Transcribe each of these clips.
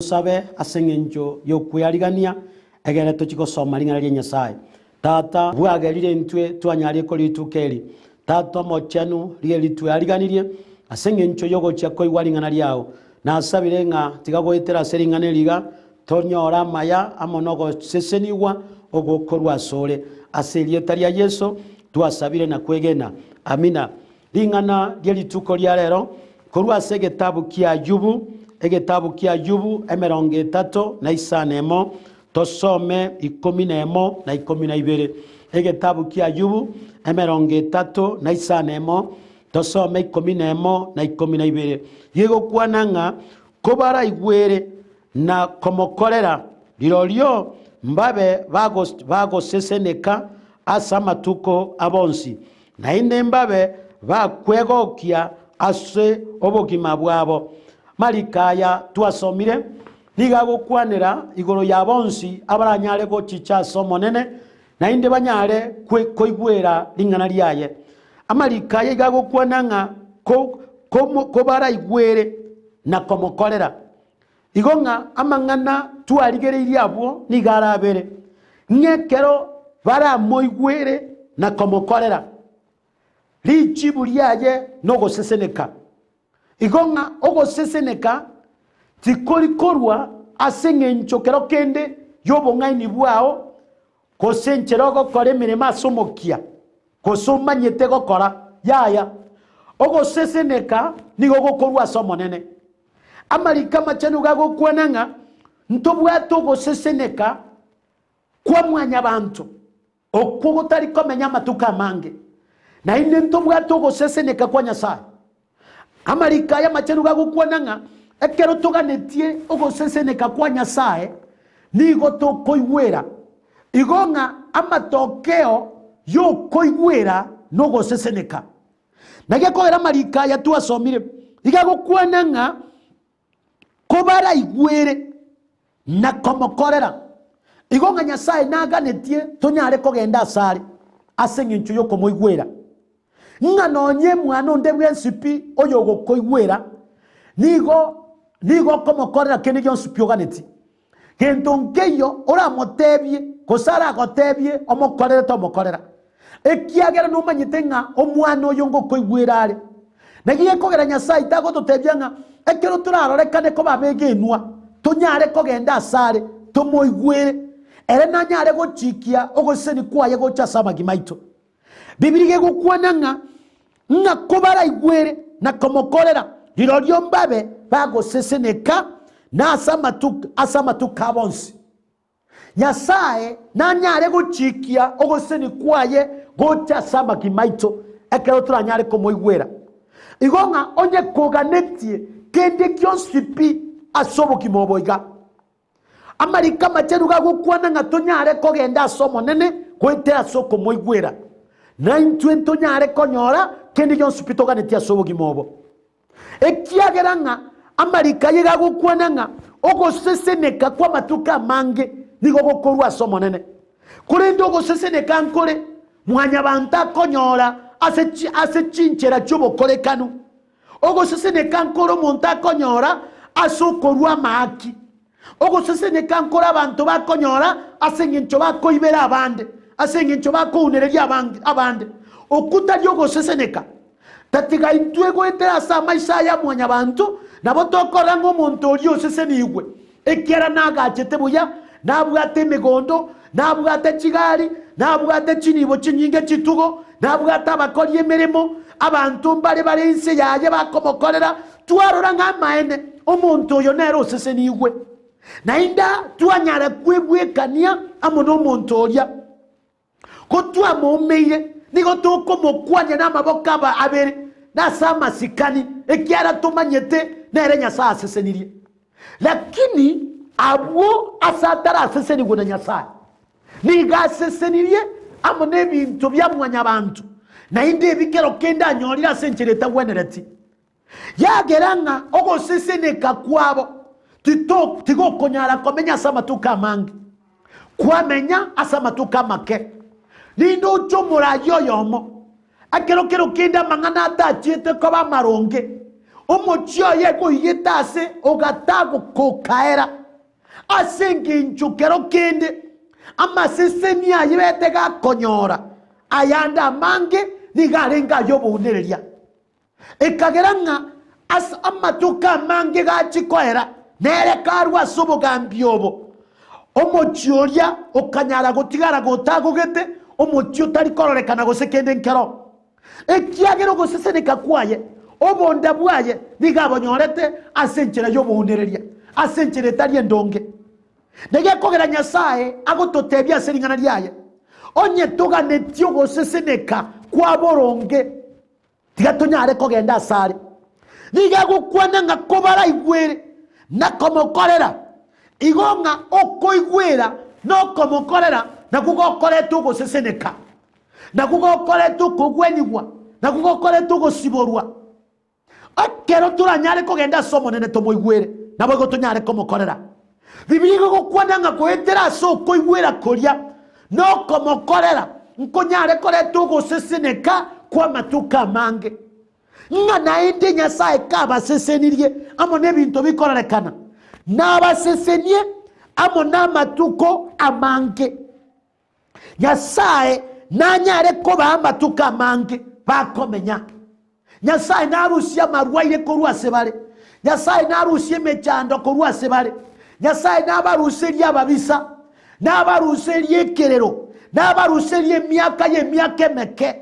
Tosabe ase engencho y'okwearigania, egere tochie gosoma ring'ana ria Nyasae. Tata, bwagerire intwe twanyarie korituko eri. Tata Omochenu, riria ritweariganirie ase engencho y'ogochia koigwa ring'ana riao. Nasabire ng'a tiga goetera ase ring'ana eri iga, tonyore amaya amo nogosesenigwa ogokorwa asore. Ase erieta ria Yeso twasabire na kwegena. Amina. Ring'ana rie rituko ria rero korwa ase egetabu kia Ayubu, egetabu kia Ayubu emerongo etato na isano emo, tosome ikomi na emo na ikomi na ibere. Egetabu kia Ayubu emerongo etato na isano emo, tosome ikomi na emo na ikomi na ibere. Gegokwana ng'a kobaraigwere na komokorera, rirorio mbabe bagoseseneka ase amatuko abo onsi, naende mbabe bakwegokia ase obogima bwabo. Mariko aya twasomire nigo agokwanera igoro ya bonsi abaranyare gochicha ase Omonene, naende banyare koigwera ring'ana riaye. Amariko aya iga agokwana ng'a kobaraigwere na komokorera. Igo ng'a amang'ana twarigereirie abwo nigo arabere, ng'a ekero baramoigwere na komokorera, richibu riaye nogoseseneka. Igo ng'a ogoseseneka tikori korwa ase engencho kero kende y'obong'aini bwao, gose enchera ogokora emeremo ase omokia, gose omanyete gokora, yaya. Ogoseseneka nigo gokorwa ase Omonene. Amariko amachenu gagokwana ng'a ntobwate ogoseseneka kwa mwanyabanto, okwo gotari komenya amatuko amange, naende ntobwate ogoseseneka kwa Nyasae. Amariko aya amachenu gagokwana ng'a ekero toganetie ogoseseneka kwa Nyasae, nigo tokoigwera. Igo ng'a amatokeo y'okoigwera nogoseseneka. Na gekogera amariko aya twasomire iga agokwana ng'a kobaraigwere na komokorera, igo ng'a Nyasae naganetie tonyare kogenda asare ase engencho y'okomoigwera. Ng'a nonye mwana onde bwensi pi oyogokoigwera, nigo nigo okomokorera kende gionsi pi oganetie. Gento nkeiyo oramotebie, gose aragotebie omokorere tomokorera, ekiagera nomanyete ng'a omwana oyo ngokoigwera are. Naki gekogera Nyasae tagototebia ng'a ekero torarorekane koba abegenwa, tonyare kogenda asare tomoigwere, ere nanyare gochikia ogosesenia kwaye gocha ase amagima aito. Bibilia gegokwana ng'a ng'a kobaraigwere na komokorera, rirorio mbabe bagoseseneka na ase amatuko ase amatuko abo onsi. Nyasae nanyare gochikia ogoseseni kwaye gocha ase amagima aito ekero toranyare komoigwera. Igo ng'a onye koganetie kende gionsi pi ase obogima obo iga, Amariko amachenu gagokwana ng'a tonyare kogenda ase Omonene goetera ase okomoigwera, na intwe ntonyare konyora kende gionsi pi toganetie ase obogima obo. Ekiagera ng'a amariko aye gagokwana ng'a ogoseseneka kw'amatuko amange nigo gokorwa ase Omonene, korende ogoseseneka nkore mwanyabanto akonyora ase ase chinchera chi'obokorekanu. Ogoseseneka nkore omonto akonyora ase okorua amaaki. Ogoseseneka nkore abanto bakonyora ase engencho bakoibera abande, ase engencho bakounereria abande. Okwo tari ogoseseneka. Tatiga intwe goetera ase amaiso aya a mwanyabanto, nabo tokorora ng'a omonto oria osesenigwe, ekiagera nagachete buya, nabwate emegondo, nabwate chigari, nabwate chinibo chinyinge chitugo, nabwate abakori emeremo, abanto mbare bare inse yaye bakomokorera, twarora ng'a amaene, omonto oyo nere osesenigwe. Naende twanyara kwebwekania amo nomonto oria. Ko twamoumeire, nigo tokomokwania namaboko aba abere, na ase amasikani, ekiagera tomanyete nere Nyasae asesenirie. Lakini abwo ase atarasesenigwe na Nyasae, nigo asesenirie amo nebinto bia mwanyabanto, naende ebi kero kende anyorire ase enchera etagwenereti. Yagera ng'a ogoseseneka kwabo tito tigokonyara komenya ase amatuko amange, kwamenya ase amatuko amake. Nindoche omoraia oyomo, ekero kero kende amang'ana atachiete koba amaronge. Omochie oye goigete ase ogatagokokaera, ase engencho kero kende amaseseni aye bete gakonyora ayande amange nigo arenge ay'obounereria. Ekagera ng'a ase amatuko amange gachia koera, nere karue ase obogambi obo, omochie oria okanyara gotigara gotagogete, omochie otari kororekana gose kende nkero. Ekiagera ogoseseneka kwaye, obonda bwaye nigo abonyorete ase enchera y'obounereria, ase enchera etari endonge. Na gekogera Nyasae agototebia ase ring'ana riaye, Onye toganetie ogoseseneka kwa boronge, tiga tonyare kogenda asare. Nigo agokwana ng'a kobaraigwere na komokorera, igo ng'a okoigwera na okomokorera nakwo gokoreta ogoseseneka. Nakwo gokoreta okogwenigwa, nakwo gokoreta ogosiborwa. Ekero toranyare kogenda ase Omonene tomoigwere, naboigo tonyare komokorera. Bibilia igo egokwana ng'a goetera ase okoigwera koria na okomokorera nkonyare koreta ogoseseneka kw'amatuko amange. Ng'a naende Nyasae kabasesenirie amo nebinto bikororekana, nabasesenie amo namatuko amange. Nyasae nanyare kobaa amatuko amange bakomenya. Nyasae narusie amarwaire korwa ase bare. Nyasae narusie emechando korwa ase bare. Nyasae nabaruserie ababisa, nabaruserie ekerero, nabaruserie emiaka y'emiaka emeke.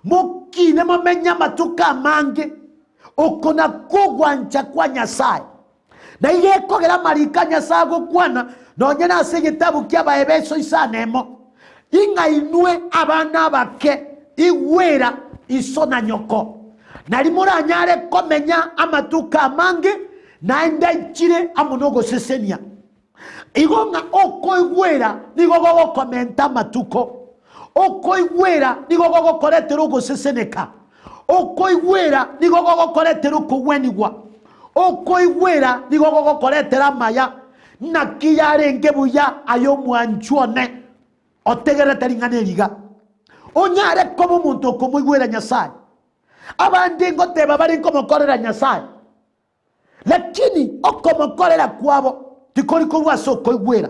Mokine momenye amatuko amange. Oko nakwo ogwancha kwa Nyasae. Na igo ekogera amariko a Nyasae agokwana nonya nase egetabu ki'Abaebeso isano emo, ing'a inwe abana abake, igwera iso na nyoko, nario moranyare komenya amatuko amange, naende aichire amo nogosesenia. Igo ng'a okoigwera nigo gogokomenta amatuko, okoigwera nigo gogokoretera ogoseseneka, okoigwera nigo gogokoretera okogwenigwa, okoigwera nigo gogokoretera amaya. Naki yarenge buya aye omwanchwa one otegererete ring'ana eri iga, onyare koba omonto okomoigwera Nyasae. Abande ngoteba bare nkomokorera Nyasae, Lakini okomokorera kwabo tikori korwa ase okoigwera.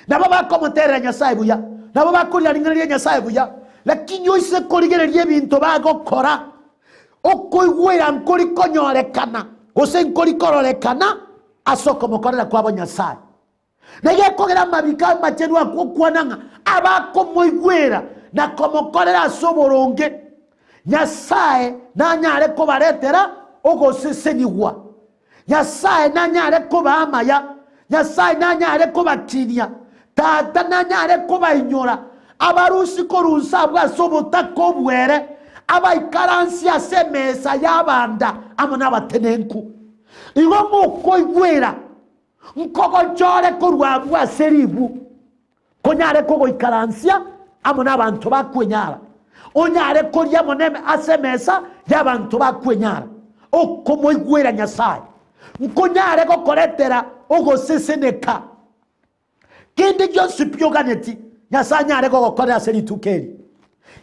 Nabo bakomoterera Nyasae buya, nabo bakoria ring'ana ria Nyasae buya, lakini oise korigereria ebinto bagokora, okoigwera nkori konyorekana, gose nkori kororekana ase okomokorera kwabo Nyasae. Na gekogera amabiko amachenu agokwana ng'a abakomoigwera na komokorera ase oboronge, Nyasae nanyare kobaretera ogosesenigwa, Nyasae nanyare kobaa amaya, Nyasae nanyare kobakinia, Tata nanyare kobainyora, abarusie korwa inse abwo ase obotaka obwere, abaikaransie ase emesa y'abanda amo nabatenenku. Igo mokoigwera Nkogochore korwa agwo ase ribu, konyare kogoikaransia amo nabanto bakwenyara, onyare koria amo ase emesa y'abanto bakwenyara. Okomoigwera Nyasae nkonyare gokoretera ogoseseneka. Kende gionsi pi oganeti, Nyasae anyare gogokorera ase rituko eri.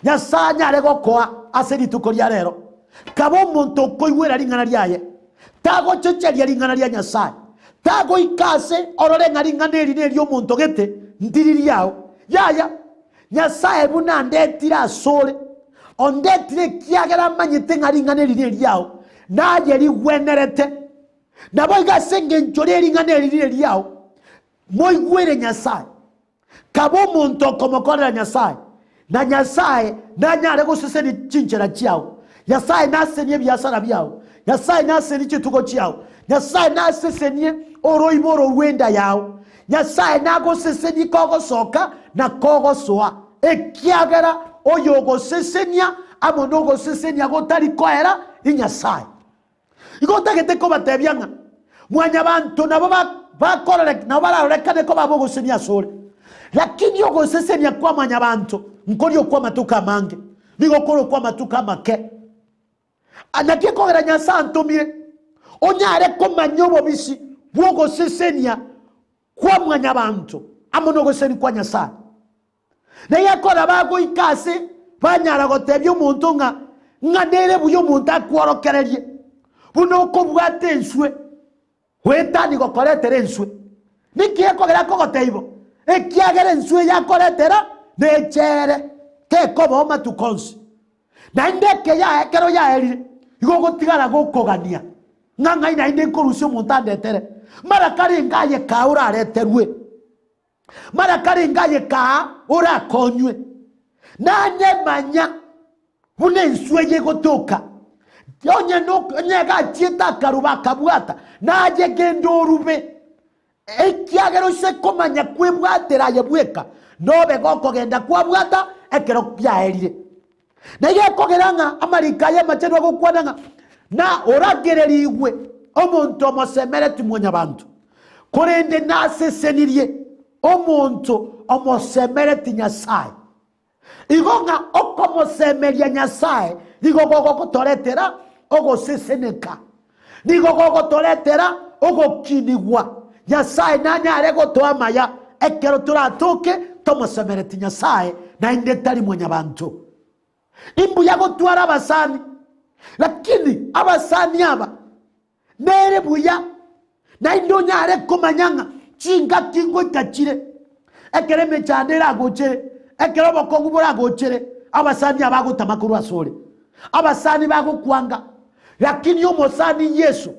Nyasae anyare gokoa ase rituko ria rero. Kaba omonto okoigwera ring'ana riaye, tagochecheria ring'ana ria Nyasae, tagoika ase orore ng'a ring'ana eri neri'omonto gete, ndiri riao. Yaya, Nyasae buna andetire asore, ondetire ekiagera amanyete ng'a ring'ana eri neriao, naye rigwenerete. Naboigo ase engencho rie ring'ana eri rire riao, moigwere Nyasae. Kaba omonto okomokorera Nyasae, na Nyasae nanyare gosesenia chinchera chiao. Nyasae nasesenie ebiasara biao. Nyasae nasesenie chitugo chiao. Nyasae nasesenie oroiboro rw'enda yao. Nyasae nagosesenie kogosoka na kogosoa, ekiagera oyogosesenia amo nogosesenia gotari koera i Nyasae. Igo ntagete kobatebia ng'a mwanyabanto nabo bakorore nabo bararorekane koba ab'ogosesenia asore, lakini ogosesenia kwa mwanyabanto nkori okw'amatuko amange, nigo kore okw'amatuko amake. Naki ekogera Nyasae antomire, onyare komanya obobisi bw'ogosesenia kwa mwanyabanto amo nogosesenia kwa Nyasae. Na gekora bagoika ase banyara gotebia omonto ng'a ng'a nere buya omonto akworokererie. Buna okobwata enswe, goetania gokoretera enswe. Ninki gekogera akogotebia bo? Ekiagera enswe eye akoretera nechere, tekobao matuko onsi. Naende eke yaye ekero yaerire, igo ogotigara gokogania, ng'a ng'ai naende nkorusia omonto andetere, mara karenge aye kaa orareterwe, mara karenge aye kaa orakonywe. Nanye manya buna enswe eye egotoka, onye no onye egachiete akaruba akabwata, naye genda orube. Ekiagera oise komanya kwebwatera aye bweka, nobe gokogenda kwabwata ekero kiaerire. Na iga ekogera ng'a amariko aya amachenu agokwana ng'a na oragererigwe omonto omosemereti mwanyabanto, korende nasesenirie omonto omosemereti Nyasae. Igo ng'a okomosemeria Nyasae nigo gogotoretera ogoseseneka, nigo gogotoretera ogokinigwa. Nyasae nanyare gotoa amaya ekero toratoke tomosemereti Nyasae naende tari mwanyabanto. Imbuya gotwara abasani, lakini abasani aba Nere buya naende onyare komanya ng'a chingaki ngoika chire, ekero emechando eragochere, ekero obokong'u boragochere, abasani abagotama korwa asore, abasani bagokwanga. Lakini omosani Yeso,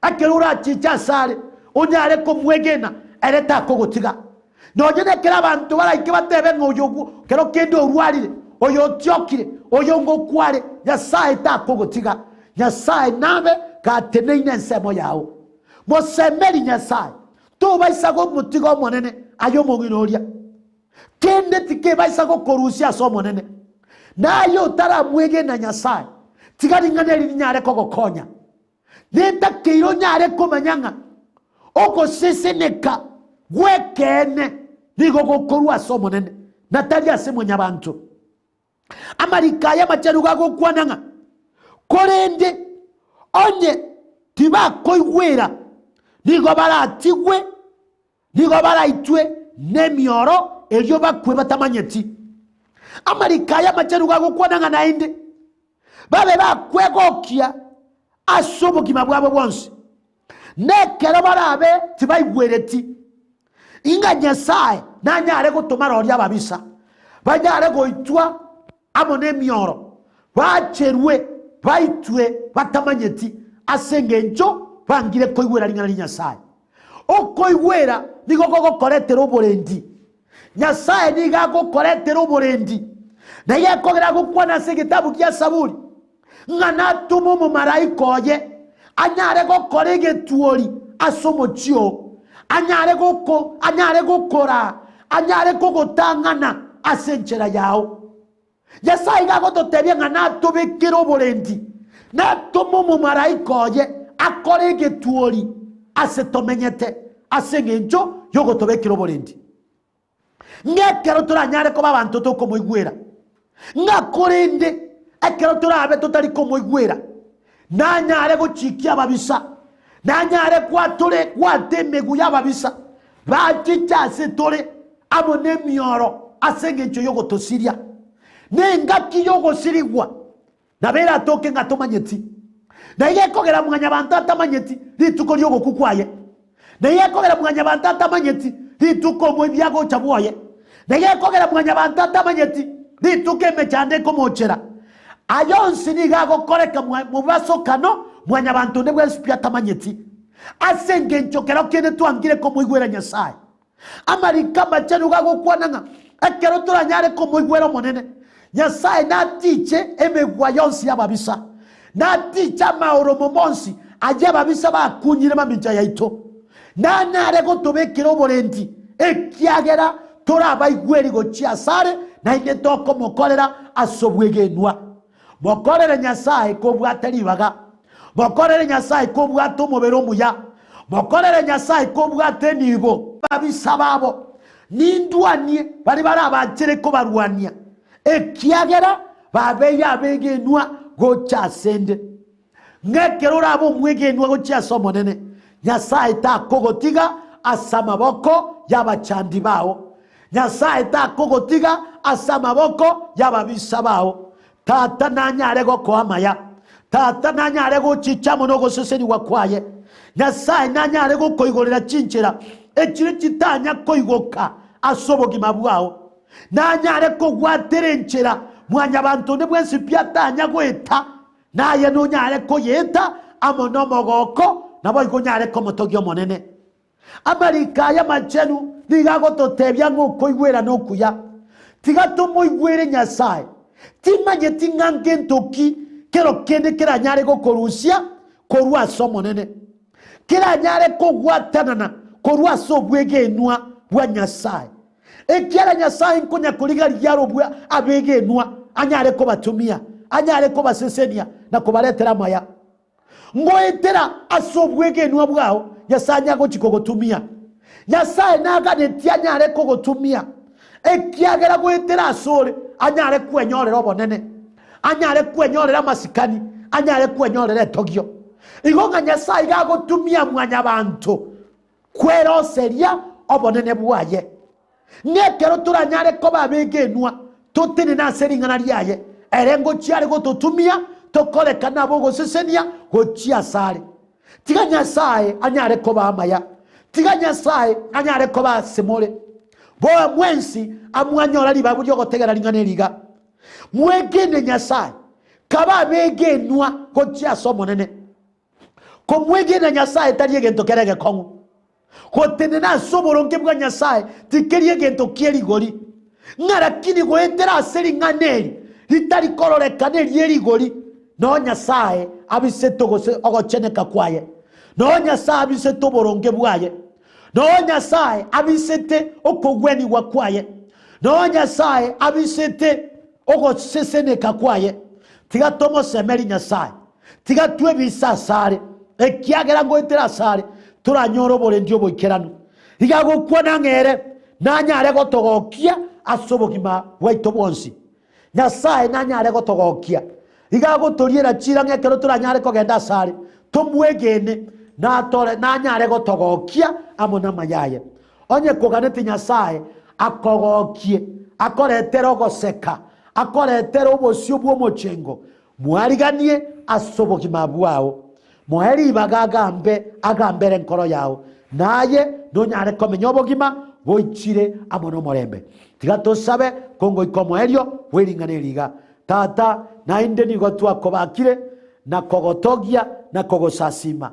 ekero orachiche asare, onyare komwegena, ere takogotiga. Nonye nekero abanto baraike batebe ng'a oyo kero kende orwarire, oyo otiokire, oyo ngokwa are, Nyasae takogotiga. Nyasae nabe gateneine ensemo yao. Mosemeri Nyasae, tobaisa gomotiga Omonene aye omong'ina oria. Kende tikebaisa gokorusia ase Omonene. Naye otaramwegena Nyasae, tiga ring'ana eri rinyare kogokonya. Netakeire onyare komanya ng'a ogoseseneka gw'ekeene nigo gokorwa ase Omonene, na tari ase mwanyabanto. Amariko aya amachenu gagokwana ng'a, Korende onye tibakoigwera, nigo baratigwe, nigo baraitwe nemioro, erio bakwe batamanyeti. Amariko aya amachenu gagokwana ng'a naende, babe bakwegokia ase obogima bwabo bwonsi, na ekero barabe tibaigwereti, ing'a Nyasae nanyare gotoma roria ababisa, banyare goitwa amo nemioro, bacherwe baitwe batamanyeti, ase engencho bangire koigwera ring'ana ria Nyasae. Okoigwera nigo gogokoretera oborendi. Nyasae nigo agokoretera oborendi, na iga ekogera agokwana ase egetabu gia Saburi, ng'a natome omomalaika oye anyare gokora egetuori ase omochie oo, anyare goko anyare gokoraa, anyare kogotang'ana ase enchera yao. Nyasae iga agototebia ng'a natobekere oborendi, natome omomalaika oye akore egetuori ase tomenyete, ase engencho y'ogotobekera oborendi. Ng'a ekero toranyare koba abanto tokomoigwera, ng'a korende ekero torabe totari komoigwera, nanyare gochikia ababisa, nanyare gwatore gwata emegu y'ababisa, bachiche ase tore amo nemioro ase engencho y'ogotosiria. Nengaki y'ogosirigwa nabo eratoke ng'a tomanyeti. Na iga ekogera mwanyabanto atamanyeti rituko ri'ogokwa kwaye. Na iga ekogera mwanyabanto atamanyeti rituko omoibi agocha bwoye. Na iga ekogera mwanyabanto atamanyeti rituko emechando ekomochera. Aya onsi nigo agokoreka mobasokano mwanyabanto onde bwensi pi atamanyeti. Ase engencho kero kende twangire komoigwera Nyasae. Amariko amachenu gagokwana ng'a ekero toranyare komoigwera Omonene, Nyasae natiche emegwa yonsi y'ababisa, natiche amaoromo monsi ayio ababisa bakunyire mamincha yaito, nanyare gotobekera oborendi, ekiagera torabaigweri gochia asare, naende tokomokorera ase obwegenwa. Mokorere Nyasae kobwate ribaga, mokorere Nyasae kobwate omobere omuya, mokorere Nyasae kobwate enibo. Ababisa babo nindwanie baria barabanchere kobarwania, ekiagera babeire abegenwa gocha asende. Ng'a ekero orabe omwegenwa gochia ase Omonene, Nyasae takogotiga ase amaboko y'abachandi bao. Nyasae takogotiga ase amaboko y'ababisa bao. Tata nanyare gokoa amaya. Tata nanyare gochicha amo nogosesenigwa kwaye. Nyasae nanyare gokoigorera chinchera echire chitanya koigoka ase obogima bwao. Nanyare kogwatera enchera mwanyabanto onde bwensi pi atanya goeta, naye nonyare koyeeta amo nomogoko, naboigo onyare komotogia Omonene. Amariko aya amachenu nigo agototebia ng'a okoigwera nokuya. Tiga tomoigwere Nyasae. Timanyeti ng'a ngento ki kero kende keranyare gokorusia korwa ase Omonene, keranyare kogwatanana korwa ase obwegenwa bwa Nyasae. Ekiagera Nyasae nkonya korigaria are obwe abegenwa anyare kobatumia, anyare kobasesenia na kobaretera amaya. Ngoetera ase obwegenwa bwao Nyasae anyare gochia kogotumia. Nyasae naganetie anyare kogotumia, ekiagera goetera asore anyare kwenyorera obonene, anyare kwenyorera amasikani, anyare kwenyorera etogio. Igo ng'a Nyasae iga agotumia mwanyabanto kweroseria obonene bwaye. Ng'a ekero toranyare koba abegenwa, totenene ase ring'ana riaye, ere ngochia are gototumia tokorekane ab'ogosesenia gochia asare. Tiga Nyasae anyare koba amaya, tiga Nyasae anyare koba ase more. Boe mwensi amwanyora ribagu ri'ogotegera ring'ana eri iga. Mwegene Nyasae, kabe abegenwa gochia ase Omonene. Komwegena Nyasae tari egento kere egekong'u. Gotenena ase oboronge bwa Nyasae tikeri egento kie rigori, ng'a lakini goetera ase ring'ana eri ritari kororekana erie rigori, noo Nyasae abisete gose ogocheneka kwaye, noo Nyasae abisete oboronge bwaye, noo Nyasae abisete okogwenigwa kwaye, noo Nyasae abisete ogoseseneka kwaye. Tiga tomosemerie Nyasae, tiga twebise asare, ekiagera ngoetera asare toranyore oborendi oboikeranu. Iga agokwana ng'a ere nanyare gotogokia ase obogima bwaito bwonsi. Nyasae nanyare gotogokia. Iga agotoriera chiira ng'a ekero toranyare kogenda asare, tomwegene, natore nanyare gotogokia amo namaya aye. Onye koganeti Nyasae akogokie, akoretere ogoseka, akoretere obosio bw'omochengo, mwariganie ase obogima bwao. Moe ribaga agambe, agambere enkoro yao, na aye nonyare komenya obogima boichire amo nomorembe. Tiga tosabe kongoika omoerio bw'ering'ana eri iga. Tata, naende nigo twakobakire na kogotogia na kogosasima,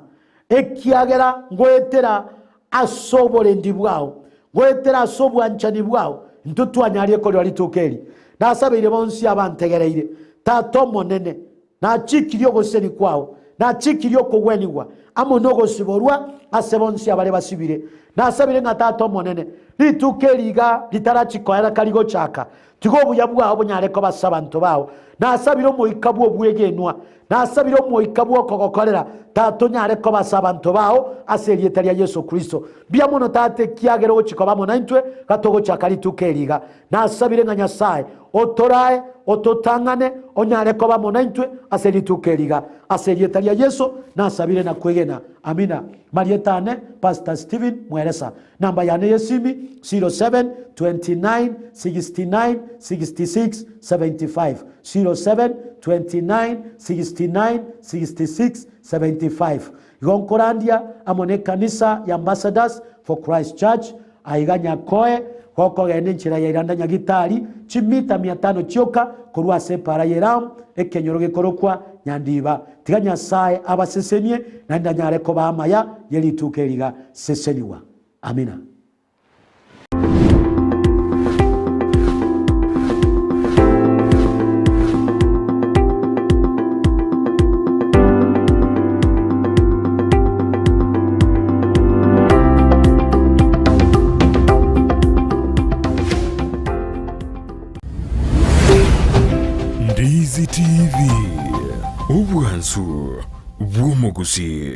Ekiagera ngoetera ase oborendi bwao, ngoetera ase obwanchani bwao, intwe twanyarie korua rituko eri. Nasabeire bonsi abantegereire, Tata Omonene, nachikirie ogosesenia kwao, nachikirie okogwenigwa amo nogosiborwa ase bonsi abare basibire. Nasabire ng'a Tata Omonene, rituko eri iga ritarachia koera karigochaka, Tiga obuya bwao bonyare koba ase abanto bao. Nasabire omoika bw'obwegenwa, nasabire omoika bw'okogokorera, Tata, onyare koba ase abanto bao, ase erieta ria Yeso Kristo. Mbuya mono, Tata, ekiagera ogochia koba amo naintwe gatogochaka rituko eri iga. Nasabire ng'a Nyasae otorae, ototang'ane, onyare koba amo naintwe ase rituko eri iga. Ase erieta ria Yeso nasabire na kwegena. Amina. Marieta ane, Pastor Stephen Mweresa. Namba yane y'esimi, 07 29 69 66 75, 07 29 69 66 75. Igo nkorandia amo n'ekanisa ya Ambassadors for Christ Church aiga Nyakoe, gokogenda enchera ya Iranda Nyagitari, chimita mia tano chioka korwa ase epaara y'Elamu, ekenyoro gekorokwa Nyandiba. Tiga Nyasae abasesenie, naende anyare kobaa amaya ye rituko eri iga. Sesenigwa. Amina. Ndizi TV, obwansu bw'omogusii.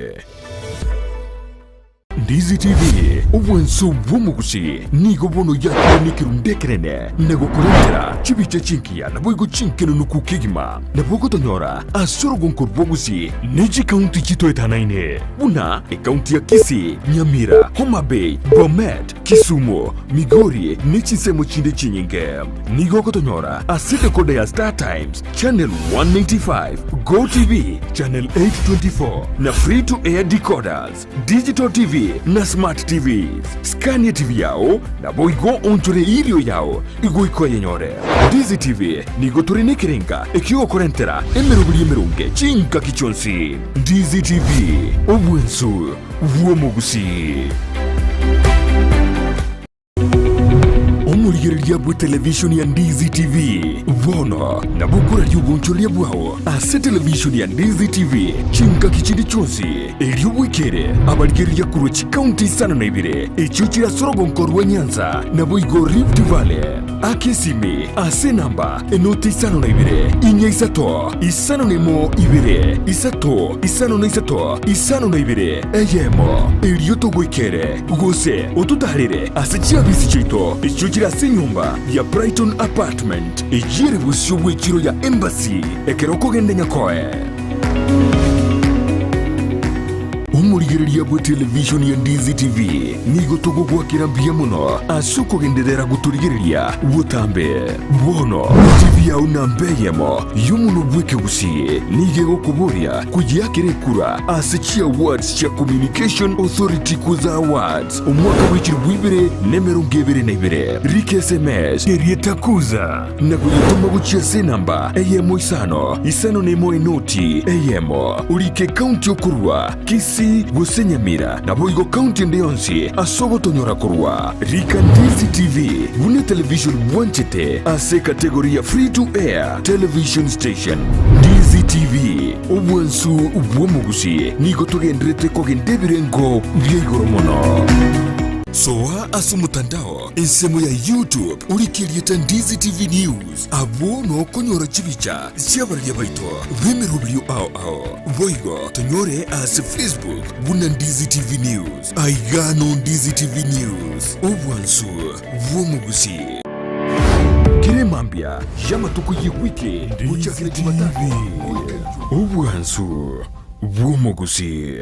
Ndizi TV, obwansu bw'omogusii nigo bono yakire nekerundu ekenene na gokorentera chibicha chingiya naboigo chinkenunuku kegima. Nabo ogotonyora ase orogonko rwa Gusii ne chikaunti chitoetanaine buna ekaunti ya Kisii, Nyamira, Homa Bay, Bomet, Kisumu, Migori ne chinsemo chinde chinyinge. Nigo ogotonyora ase decoder ya Star Times, channel 195, Go TV, channel 824 na free to air decoders, digital TV na smart TVs. Scan TV yao naboigo oonchore erio yao igoika oyenyore. Ndizi TV nigo tore nekerenga ekiogokorentera emeroberi emeronge chingaki chionsi. Ndizi TV, obwensu bw'omogusii. Omorigereria bw'etelevishoni ya Ndizi TV bono nabo okoraria obonchoreria bwao ase televishoni ya Ndizi TV chingaki chinde chionsi, erio bwekere abarigereria korwa chikaunti isano na ibere echio chire ase orogonko rwa Nyanza naboigo Rift Valley. Aka esimi ase enamba enoti isano na ibere, inya isato, isano na emo ibere, isato, isano na isato, isano na ibere, eyemo, erio togoikere, gose ototaarere ase chiabisi chiaito echio chire ase enyomba ya Brighton Apartment, eyio ere bosio bw'echiro ya Embassy, ekero okogenda Nyakoe. Omorigereria bwe televishoni ya Ndizi TV nigo togogoakera mbuya mono ase okogenderera gotorigereria botambe. Bono TV yao namba eyemo y'omonwa bw'ekegusii nigo egokoboria koyeakera ekura ase chiawards chia Communication Authority Kuza Awards omwaka bwe chilifu ibere na emerongo ebere na ibere. Rika SMS erieta Kuza na koyetoma gochia ase enamba eyemo isano isano na emo enoti eyemo. Orike ekaunti okorua, Kisii gose Nyamira, naboigo kaunti ende yonsi ase ogotonyora korwa. Rika Ndizi TV buna etelevision bwanchete ase ekategori ya Free to Air Television Station. Ndizi TV, obwansu bw'omogusii, nigo togenderete kogenda ebirengo bia igoro mono. Soa ase omotandao ensemo ya YouTube orike erieta Ndizi TV News, abwo nokonyora chibicha chi'abararia baito b'emeroberio ao ao. Boigo tonyore ase Facebook buna Ndizi TV News. Aiga no Ndizi TV News, obwansu bw'omogusii. Kera emambia y'amatuko y'ewiki gochakera Jumatatu goika Ijumaa. Obwansu bw'omogusii.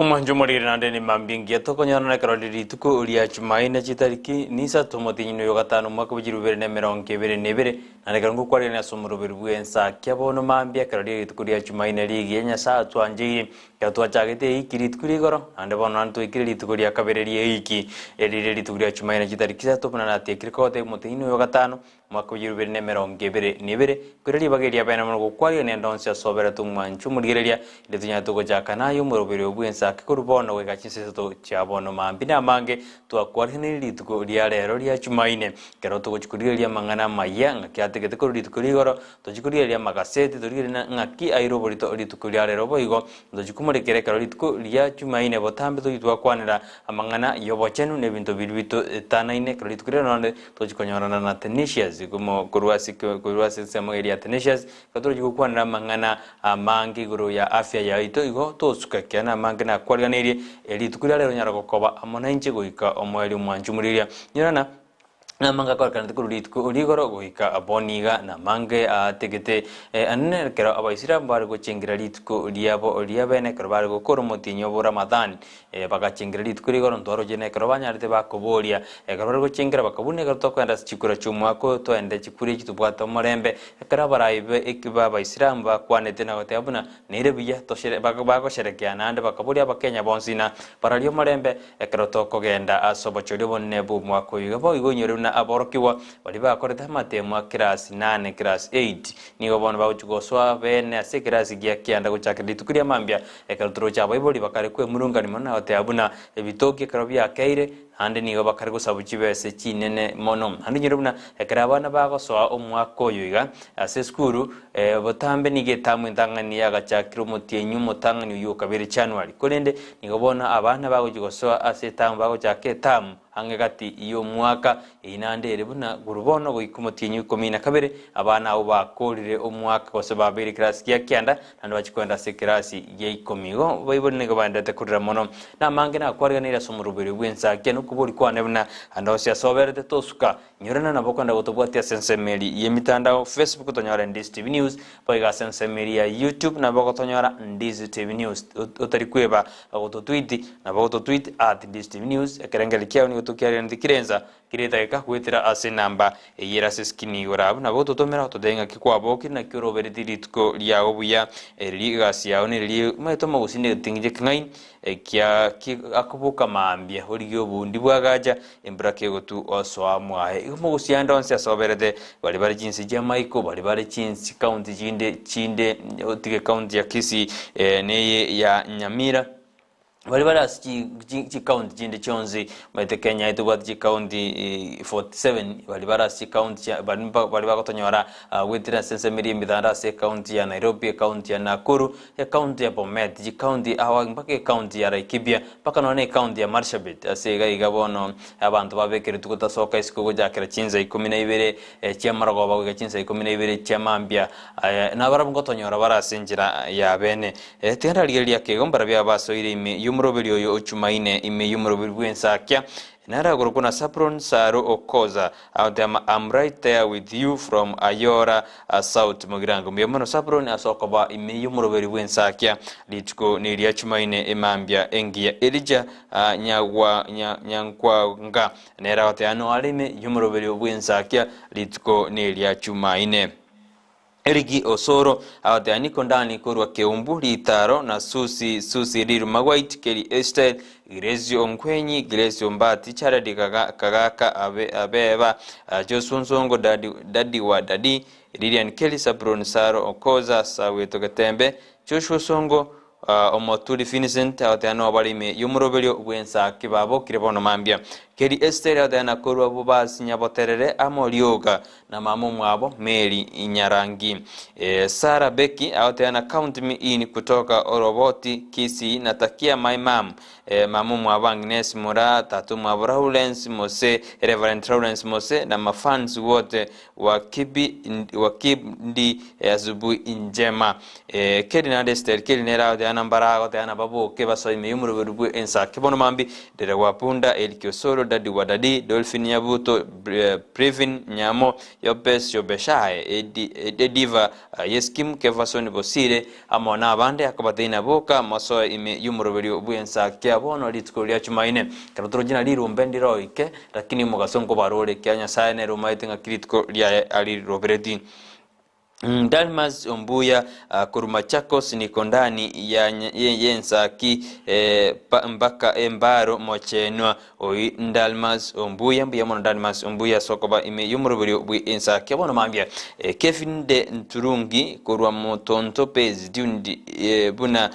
Omwancho omoriri naende ne mambia engiya tokonyorana ekero rire rituko ria Jumaine chitariki nisato omotienyi oyo gatano omwaka bwe chilifu ibere na emerongo ebere na ebere, naende ekero ngokwarerania ase omoroberi bw'ensakia bono mambia ekero rire rituko ria Jumaine rigiya Nyasae atwancheire. Ekero twachagete eiki rituko ria igoro, naende bono naende twaikire rituko ria kabere ri'eiki, eri rire rituko ria Jumaine chitariki isato buna natiekire kogotebia omotienyi oyo gatano Omwaka o chilifu ibere na emerongo ebere na ebere, koira ribaga eria bene mono gokwaria nende onsi ase oberete omwancho omorigereria, inde tonyarete gochaka naye omoroberi oyo bw'ense ake korwa bono goika chinsa isato chia bono mambia na amange twakwaranirie rituko ria rero ria Chumaine. Ekero togochia korigereria amang'ana amayia ng'aki ategete korwa rituko ria igoro, tochie korigereria amagaseti torigererie na ng'aki aire oborito rituko ria rero boigo, ntochie komorekera ekero rituko ria Chumaine botambe tochie twakwanera amang'ana y'obochenu na ebinto biria bitoetanaine ekero rituko ria rero naende Tochi konyorana na Athanasius, korwa ase korwa ase ensemo eria Athanasius, igo torochi gokwanera amang'ana amange igoro ya afya yaito, igo tosuka ekiagera namange nakwariganeirie, rituko riria rero onyare gokoba amo nainche goika omoerio omwancho omorigereria. Nyorana namange akorekanete korwa rituko rigoro goika bono iga, namange aategete anene ekero Abaisilamu bare gochengera rituko riabo ria bene ekero bare gokora omotienyi obo Ramadhan, Bagachengera rituko rigoro ntwaroche na ekero banyarete bakoboria. Ekero bare gochengera bakabuna ekero tokoenda ase chikura chi'omwaka oyo toende chikura echi tobwate omorembe. Ekero abarai b'Abaisilamu bakwanete na goteba buna nere buya toshere bagosherekea naende bakaboria Abakenya bonsi ng'a bararie omorembe ekero tokogenda ase obochori obonene bw'omwaka oyo. Iga boigo inyore buna aborokigwa baria bakorete amatemo a class nane, class eight, nigo bono bagochia gosoa bene ase ekerasi gia kianda gochakera rituko ria mambia Ekero toroche abaibori bakare kwemurungania mono na goteba buna ebitoki ekero biakeire, naende nigo bakare gosabu chibese chinene mono. Naende onyore buna ekero abana bagosoa omwaka oyo iga ase esukuru, botambe nigo etamu entang'ani yagachakire omotienyi omotang'ani oyio okabere January. Korende nigo bono abana bagochia gosoa ase etamu bagochaka etamu. Ang'e gati y'omwaka, eyio naende ere buna korwa bono goika omotienyi o ikomi na kabere, abana abwo bakoorire omwaka gose babeire ekerasi gia kianda, naende bachia kogenda ase ekerasi gia ikomi. Igo baibori nigo baenderete korera mono. Na amange nakwariganirie ase omoroberi bw'ensakia, na okobori kwane buna ande onsi ase oberete tosuka. Nyorana nabo okogenda gotobwatia ase ensemo eria y'emitandao, Facebook tonyore Ndizi TV News, boigo ase ensemo eria ya YouTube nabo ogotonyora Ndizi TV News. Otari kweba gototweet, nabo ogototweet at Ndizi TV News, ekerengererio kiao nigo tokiariganeti kera ensa, kera edageka goetera ase enamba eyio ere ase eskini igoro abwo. Nabo ogototomera ototebie ng'aki kwabokire naki oroberetie rituko riao buya, eriri egasi yao nereri omanyete omogusii negetingi ekeng'aini Ekia ki akoboka mambia, origie obondi bw'agacha, embura kegotu osoa mwaye. Igo mogosia ande onsi asoberete, baria bare chinse chi'amaiko, baria bare chinse county chinde chinde, otige county ya Kisii eh, neye ya Nyamira, baria bare ase chi chi chicounty chinde chionsi, omanyete Kenya etobwate chicounty 47, baria bare ase chicounty chia baria baria bagotonyora goetera ase ensemo eria y'emetandao ase ecounty ya Nairobi, ecounty ya Nakuru, Ecounty ya Bomet, chicounty ao mpaka ecounty ya Laikipia, mpaka nonya na ecounty ya Marsabit. Ase iga iga bono abanto babekeretwe gotasoka isiko gochakera chinsa ikomi na ibere chi'amarogoba goika chinsa ikomi na ibere chia mambia, nabarabwo ngotonyora bare ase enchera ya bene. Tiga ndarigererie ake igo mbarabio abasoire ime y'omoroberi oyo o Chumaine, ime y'omoroberi bw'ensakia, Naragorokwe na Sapron Saro Okoza agotema am right there with you from Ayora South Mugirango. Mbuya mono Sapron ase okoba ime y'omoroberi bw'ensakia rituko neria Chumaine emambia engiya. Elijah Nyagwa Nyankwanga nere agoteba noare ime y'omoroberi bw'ensakia rituko neria Chumaine. Eriki Osoro agoteeba Niko Ndani korwa Keumbu, Ritaro na Susi Susi Riruma White, Kelly Estelle, Grace Onkwenyi, Grace Ombati, Charity Kagaka Abeba, Joshua Onsongo, Daddy Daddy wa Daddy, Lilian Kelly, Sabron Saro Okoza, Saweto Getembe, Joshua Osongo, Omoturi Vincent agoteeba nobare ime y'omoroberio bw'ensa ki babokire bono mambia. Keri Esiteri agoteeba na korwa bobasi nyaboterere amo rioka na mama omwabo Mary Nyarangi. Sarah Becky agoteeba na count me in kutoka Oroboti Kisii natakia my mum mama omwabo Agnes Muraa tata omwabo Lawrence Mose Reverend Lawrence Mose na mafans wote wa Kibi wa Kibndi asubuhi njema. Keri naende Esiteri keri nere agoteana mbaragoteana baboke basoe ime y'omoroberu bwe ensake bono mambi Dere wa Punda, Eric Osoro, Daddy wa Daddy, Dolphin Nyabuto, Brevin Nyamo, Yobes Yobeshae, Ediva Yeskim, Kevason Bosire, amo nabande akabateina boka mosoe ime y'omoroberio bw'ensake bono rituko ria Chumaine. Ekero toroche na rirumbe ndiroike, Lakini omogaso nkobarore, ekiagera Nyasae nere omaete ng'aki rituko riaye arirobereti. Dalmas Ombuya korwa Machakos niko ndani ya y'ensaki mpaka embaro mochenwa oi Dalmas Ombuya mbuya mono Dalmas Ombuya ase okoba ime y'omoroberio bwe ensaki bono mambia Kevin de Nturungi korwa Motonto Base tuned buna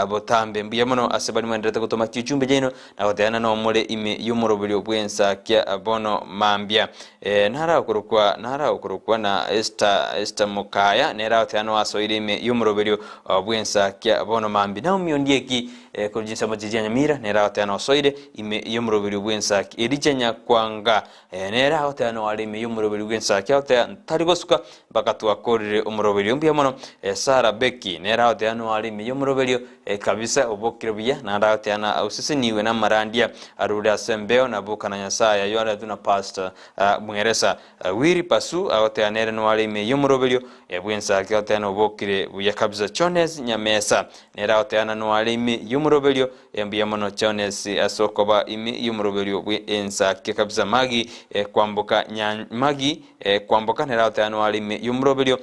botambe mbuya mono ase baria mwenderete gotoma chichumbe chiaino Na goteana nomore ime y'omoroberio bw'ensakia bono mambia. Naragokorokwa, naragokorokwa na Esther, Esther mokaya, nere agoteana oasoire ime y'omoroberio bw'ensakia bono mambia. Naomi Ondieki, korwa chinsemo chiria Nyamira, nere agoteana osoire ime y'omoroberio bw'ensakia. Elija Nyakwanga, nere agoteana oare ime y'omoroberio bw'ensakia, agotea ntari gosuka mpaka twakorire omoroberio. Mbuya mono. Sarah Becky, nere agoteana oare ime y'omoroberio Kabisa obokire buya, naende agoteana osesenigwe namarandia arure ase embeo na boka na Nyasaye ayio aretwe na Pastor Mweresa. Willy Pasu agoteana ere noare ime y'omoroberio bw'ensake agoteana obokire buya kabisa. Jones Nyamesa nere agoteana noare ime y'omoroberio mbuya mono Jones ase okoba ime y'omoroberio bw'ensake kabisa. Maggie Kwamboka Maggie Kwamboka nere agoteana noare ime y'omoroberio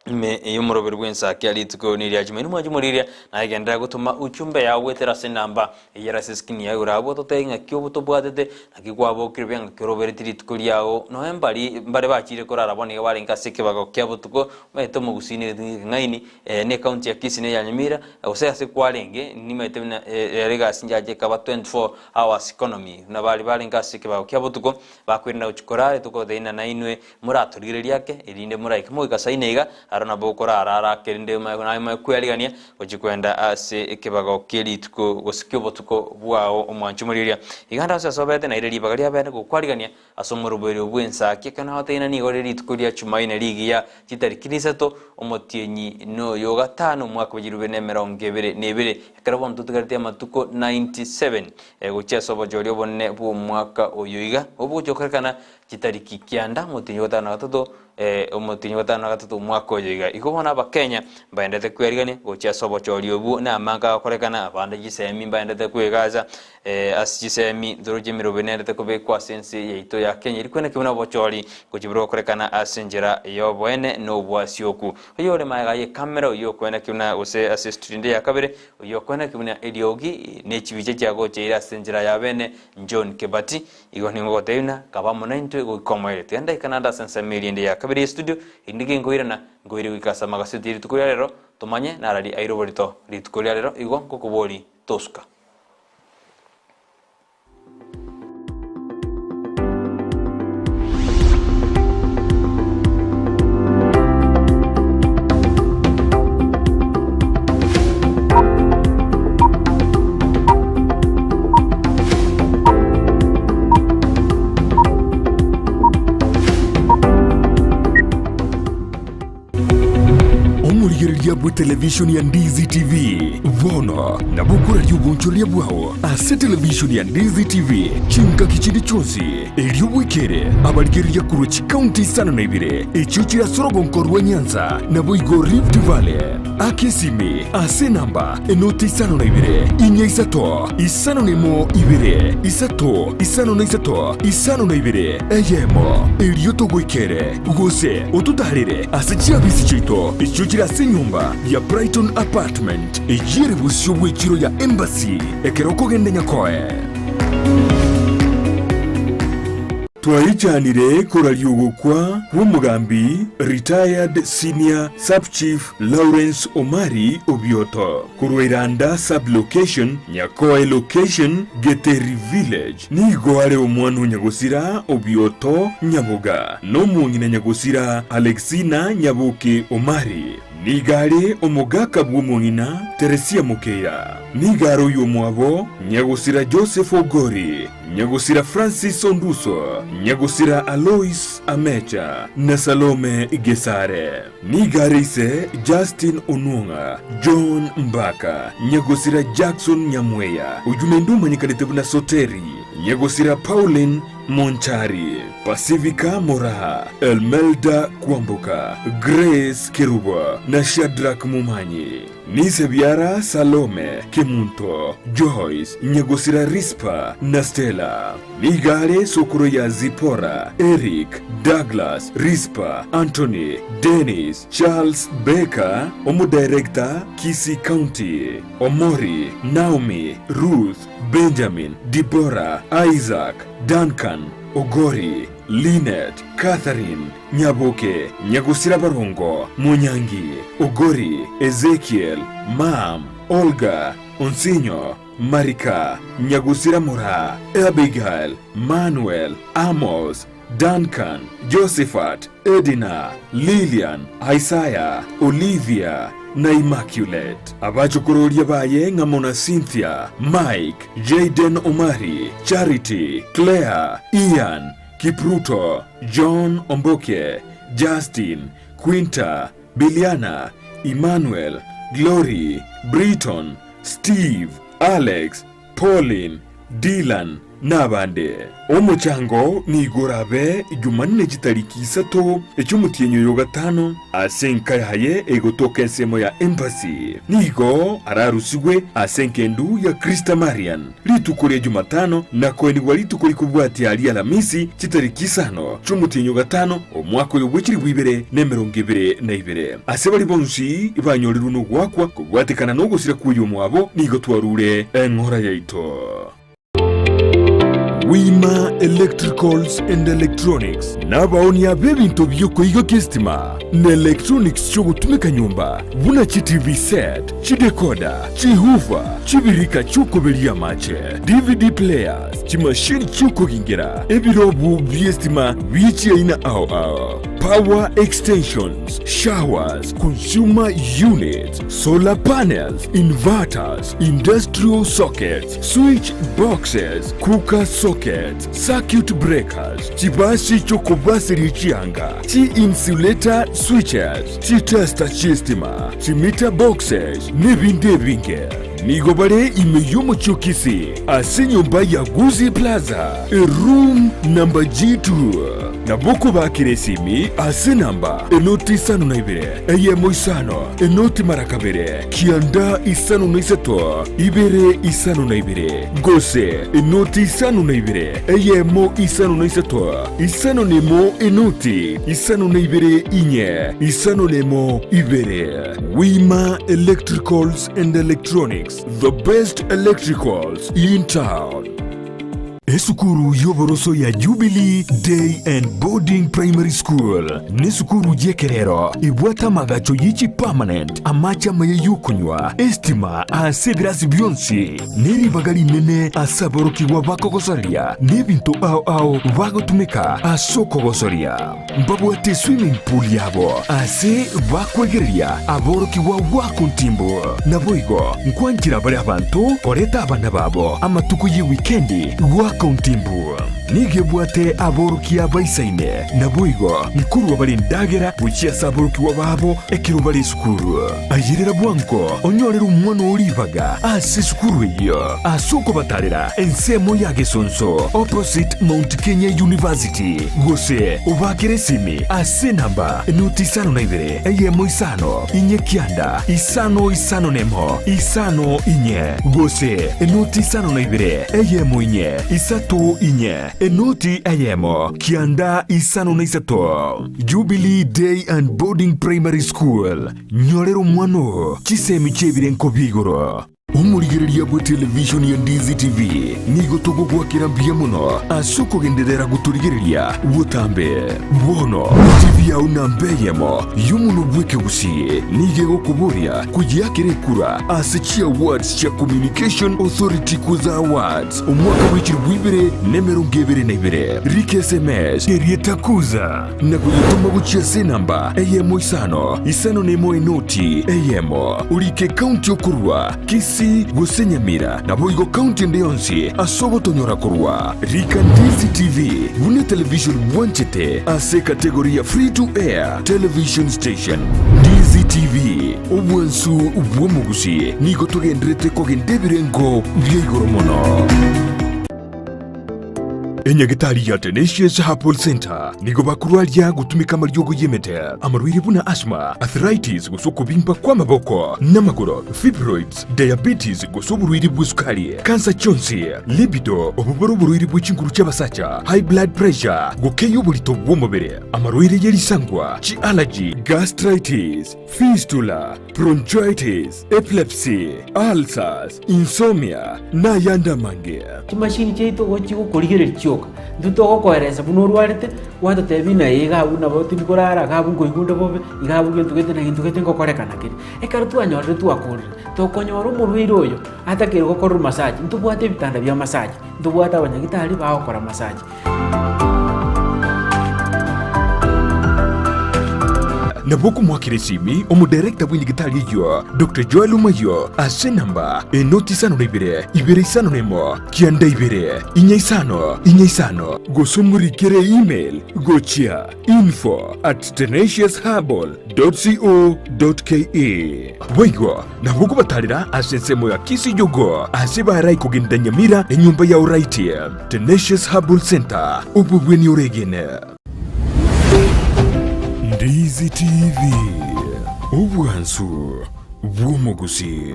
Ime y'omoroberi bw'ensaki ya rituko neria Jumaine omwancho moriria, naye genderera gotoma uchumbe yao goetera ase enamba eyio ere ase eskrini yao igoro abwo ototebie ng'aki obo tobwatete, naki kwabokire buya ng'aki orobereti rituko riao. Nonya mbari mbare bachire korara bono iga barenge ase ekebago kia botuko, omanyete omogusii nigo ekeng'aini ne ecounty ya Kisii na eya Nyamira, gose ase kwarenge nimanyete buna ere egasi njache ekaba 24 hours economy, buna baria barenge ase ekebago kia botuko bakoirana gochia korara tokobatebi ng'a nainwe Moratorigererie ake, erinde moraike mogoika saina iga. Aro nabo okorara ara kerinde naye omanye kwearigania gochia kwenda ase ekebago kie rituko gose ki'obotuko bwao omwanchi omorigereria. Iga ande ase asobete naire ribaga ria bene gokwarigania ase omoroberio bw'ensaki ekero nagoteina nigo rire rituko ria Chumaine rigiya chitariki isato omotienyi noyo gatano omwaka bwe chilifu ibere na emerongo ebere na ebere ekero bono totigareti amatuko 97 gochia ase obochori obonene bw'omwaka oyo iga obogochia gokorekana Chitariki kianda, omotienyi o gatano na gatato, ee, omotienyi o gatano na gatato omwaka oyo iga. Igo bono Abakenya mbaendete kwerigania gochia ase obochori obwo na amange agokorekana, abande chisemi mbaendete kwegacha ase chisemi ntoroche emeroberio nendete kobekwa ase ense yaito ya Kenya eri kwene kebuna obochori gochia bore gokorekana ase enchera y'oboene na obwasioku. Oyore magega y'ekamera oyio okwene kebuna gose ase estudio ende ya kabere oyio okwene kebuna eriogi ne chibicha chiagocheire ase enchera ya bene John Kebati. Igo nigo ngogotebia buna kaba amo naintwe goika omoerio. Tiga ndaika naende ase ensemo eria ende ya kabere y'estudio, erinde ginkoirana, nkoire goika ase amagaseti ye rituko ria rero, tomanye narari aire oborito rituko ria rero, igo nkokoboria tosuka. Omorigereria bw'etelevishoni ya Ndizi TV bono nabo okoraria obonchoreria bwao ase televishoni ya Ndizi TV chingaki chinde chionsi, erio bwekere abarigereria korwa chikaunti isano na ibere echio chire ase orogonko rwa Nyanza naboigo Rift Valley. Aka esimi ase enamba enoti isano na ibere, inya isato, isano na emo ibere, isato, isano na isato, isano na ibere, eyemo, erio togoikere, gose ototaarere ase chiabisi chiaito echio chire ase enyomba ya Brighton Apartment, eyio ere bosio bw'echiro ya Embassy, ekero okogenda Nyakoe. Twaichanire koraria ogokwa kw'omogambi Retired Senior Sub-Chief Lawrence Omari Obioto korwa Iranda Sub-Location, Nyakoe Location, Geteri Village. Nigo are omwana o Nyagosira Obioto Nyaboga na omong'ina Nyagosira Alexina Nyaboke Omari. Nigo are omogaka bw'omong'ina Teresia Mokeira. Nigo are oyomwabo Nyagosira Joseph Ogori. Nyagosira Francis Onduso, Nyagosira Alois Amecha, na Salome Gesare. Nigo are ise Justin Onwong'a, John Mbaka, Nyagosira Jackson Nyamweya, oyio naende omanyekanete buna Soteri, Nyagosira Pauline Monchari, Pacifica Moraa, Elmelda Kwamboka, Grace Kerubo, na Shadrack Momanyi. Nise biara Salome, Kemunto, Joyce, Nyagosira Rispa, na Stella. Nigo are sokoro ya Zipora, Eric, Douglas, Rispa, Anthony, Dennis, Charles Baker, Omodirector, Kisii County, Omori, Naomi, Ruth, Benjamin, Deborah, Isaac, Duncan, Ogori, Linet, Catherine, Nyaboke, Nyagosira Barongo, Monyangi, Ogori, Ezekiel, Mam, Olga, Onsinyo, Marika, Nyagosira Moraa, Abigail, Manuel, Amos, Duncan, Josephat, Edina, Lilian, Isaiah, Olivia, na Immaculate. Abachokororia baye ng'amo na Cynthia, Mike, Jayden Omari, Charity, Claire, Ian, Kipruto, John Omboke, Justin, Quinta, Biliana, Emmanuel, Glory, Briton, Steve, Alex, Pauline, Dylan, na abande. Omochango nigo orabe Jumanne chitariki isato echi'omotienyi oyo o gatano ase enka yaye egotoka ensemo ya Embassy. Nigo ararusigwe ase engendu ya Christa Marian rituko ria Jumatano na koenigwa rituko rikobwatia ri'Alamisi chitariki isano chi'omotienyi o gatano omwaka oyo bwe chilifu ibere na emerongo ebere na ibere. Ase baria bonsi banyorirwe nogoakwa kobwatekana nogosira kw'oyomwabo nigo twarure eng'ora yaito. Wima. Electricals and Electronics nabaonia b'ebinto bi'okoigokia esitima na electronics chi'ogotumeka nyomba buna chiTV set, chidecoder, chihoofer, chibirika chi'okoberia amache, DVD players, chimashini chi'okogingera, ebirobu bi'esitima bie chiaina ao ao, power extensions, showers, consumer units, solar panels, inverters, industrial sockets, switch boxes, cooker sockets, circuit breakers, chibasi chi'okobaseria chianga, chi-insulator switches, chitester chi'estima, chimeter boxes, nebinde ebinge. Nigo bare ime y'omochie o Kisii ase enyomba ya Gusii Plaza, eroom number G2. Nabo okobakera esimi ase enamba enoti isano na ibere, eyemo isano, enoti mara kabere, kianda isano na isato, ibere isano na ibere, gose enoti isano na ibere, eyemo isano na isato, isano na emo enoti isano na ibere inye, isano na emo ibere. Wima Electricals and Electronics, the best electricals in town. Esukuru y'oboroso ya Jubilee Day and Boarding Primary School nesukuru y'ekerero ebwate amagacho ye chipermanent, amache amaya y'okonywa, estima ase ebirasi bionsi, ne ribaga rinene ase aborokigwa bakogosoria n'ebinto ao ao bagotumeka ase okogosoria. Mbabwate eswimming pool yabo ase bakwegereria aborokigwa goaka ontimbu. Naboigo nkwanchera bare abanto koreta abana babo amatuko y'ewikendi goaka ontimbu. Nigo ebwate aborokia baisaine, naboigo nkorua bare endagera gochia ase aborokigwa babo ekero bare esukuru. Ayerera bwango onyorere omwana oo ribaga ase esukuru eyio ase okobatarera ensemo ya Gesonso opposite Mount Kenya University gose obakere esimi ase enamba enoti isano na ibere eyemo isano inye kianda isano isano nemo isano inye gose enoti isano na ibere eyemo inye isato inye enoti eyemo kianda isano na isato. Jubilee Day and Boarding Primary School, Nyorera omwana oo chisemi chi'ebirenko bia igoro. Omorigereria bwe televishoni ya Ndizi TV nigo togogwakera mbuya mono ase okogenderera gotorigereria botambe. Bono TV yao namba eyemo y'omonwa bw'ekegusii nigo egokoboria koyeakera ekura ase chiawards chia Communication Authority Kuza Awards omwaka bw'echilifu ibere na emerongo ebere na ibere. Rika SMS erieta Kuza na koyetoma gochia ase enamba eyemo isano isano nemo enoti eyemo, orike ekaunti okorua, Kisii gose Nyamira, naboigo kaunti ende yonsi ase ogotonyora korwa. Rika Ndizi TV buna etelevision bwanchete ase ekategori ya Free to Air Television Station. Ndizi TV, obwansu bw'omogusi, nigo togenderete kogenda ebirengo bia igoro mono. Enyagitari ya Tenacious Herbal Centre nigo bakorwaria gotumeka amariogo y'emete, amarwaire buna asthma, arthritis gose okobimba kw'amaboko n'amagoro, fibroids, diabetes gose oborwaire bw'esukari, kansa chionsi, libido, obobore oborwaire bwe chinguru chi'abasacha, high blood pressure, gokeyia oborito bw'omobere, amarwaire ye risangwa, chi'allergy, gastritis, fistula, bronchitis, epilepsy, ulcers, insomnia, na ayande amange. Chimashini chiaito gochi gokorigereria chioka, intwe togokoeresa buna orwarete, gwatotebia ng'a ee iga abwo nabo tindi korara, iga abwo nkoigwa onde bobe, iga abwo gento gete na gento gete ngokorekana kere. Ekero twanyorire twakorire, tokonyora omorwaire oyo atakeire gokorerwa massage, ntobwate ebitanda bia massage, ntobwate abanyagitari bagokora massage. Nabo okomoakera esimi omodirector bw'enyagitari eyio, Doctor Joel Omayio, ase enamba enoti isano na ibere, ibere isano na emo, kianda ibere, inya isano, inya isano, gose omorikere email gochia info at tenaciousherbal dot co dot ke. Boigo nabo okobatarera ase ensemo ya Kisii Jogoo ase barai kogenda Nyamira enyomba ya Oraiti, Tenacious Herbal Centre, obobweni oregene. Ndizi TV, obwansu bw'omogusii.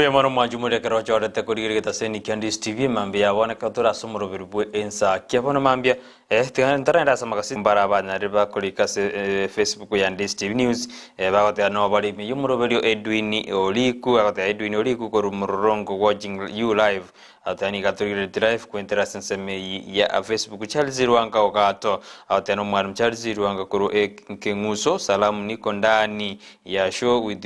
Mbuya mono mwanchi more ekero ochorete korigereria getaseni kia Ndisi TV mambia ya bono ekero tore ase omoroberi bwe ensa kia bono mambia eh, tiga ntarenda ase amagaseti mbare abanyarire bakorika ase eh, Facebook ya Ndisi TV News eh, bagoteba no bare ime y'omoroberio Edwin Oriku agoteba Edwin Oriku korwa Mororongo watching you live agoteba nigo atorigereretie live kwentera ase ensemo eyio ya Facebook Charles Rwanga Ogato agoteba na omwalimu Charles Rwanga korwa eh, Keng'uso salamu niko ndani ya show with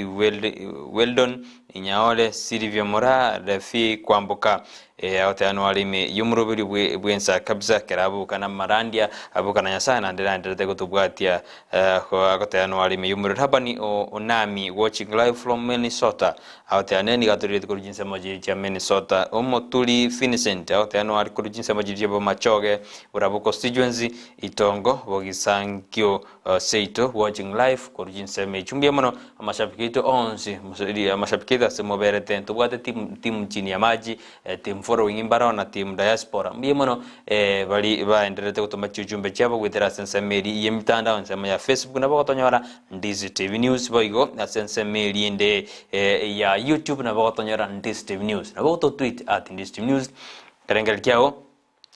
Weldon Inyaore Silvia Moraa Refi Kwamboka eh, agoteba noare ime y'omoroberi bwe bw'ensa kabisa ekero aboka namarandia aboka na Nyasaye naende naenderete gotobwatia eh, agoteba noare ime y'omorero Labani o Onami watching live from Minnesota agoteba nere nigo atorigetie korwa chinsemo chiria chia Minnesota Omoturi Vincent agoteba noare korwa chinsemo chiria chia Bomachoge Borabu constituency Itongo Bogisankio Seito watching live korwa chinsemo echi mbuya mono amashabiki aito onsi amashabiki aito ase moberete ntobwate team team chini ya maji team following mbaro na team diaspora mbuya mono bari baendererete gotoma chiuchumbe chiabo goetera ase ensemo eri ye emitandao ensemo ya Facebook nabo ogotonyora Ndizi TV News boigo ase ensemo eri ende ya YouTube nabo ogotonyora Ndizi TV News nabo ogototweet at Ndizi TV News ekerengererio kiago.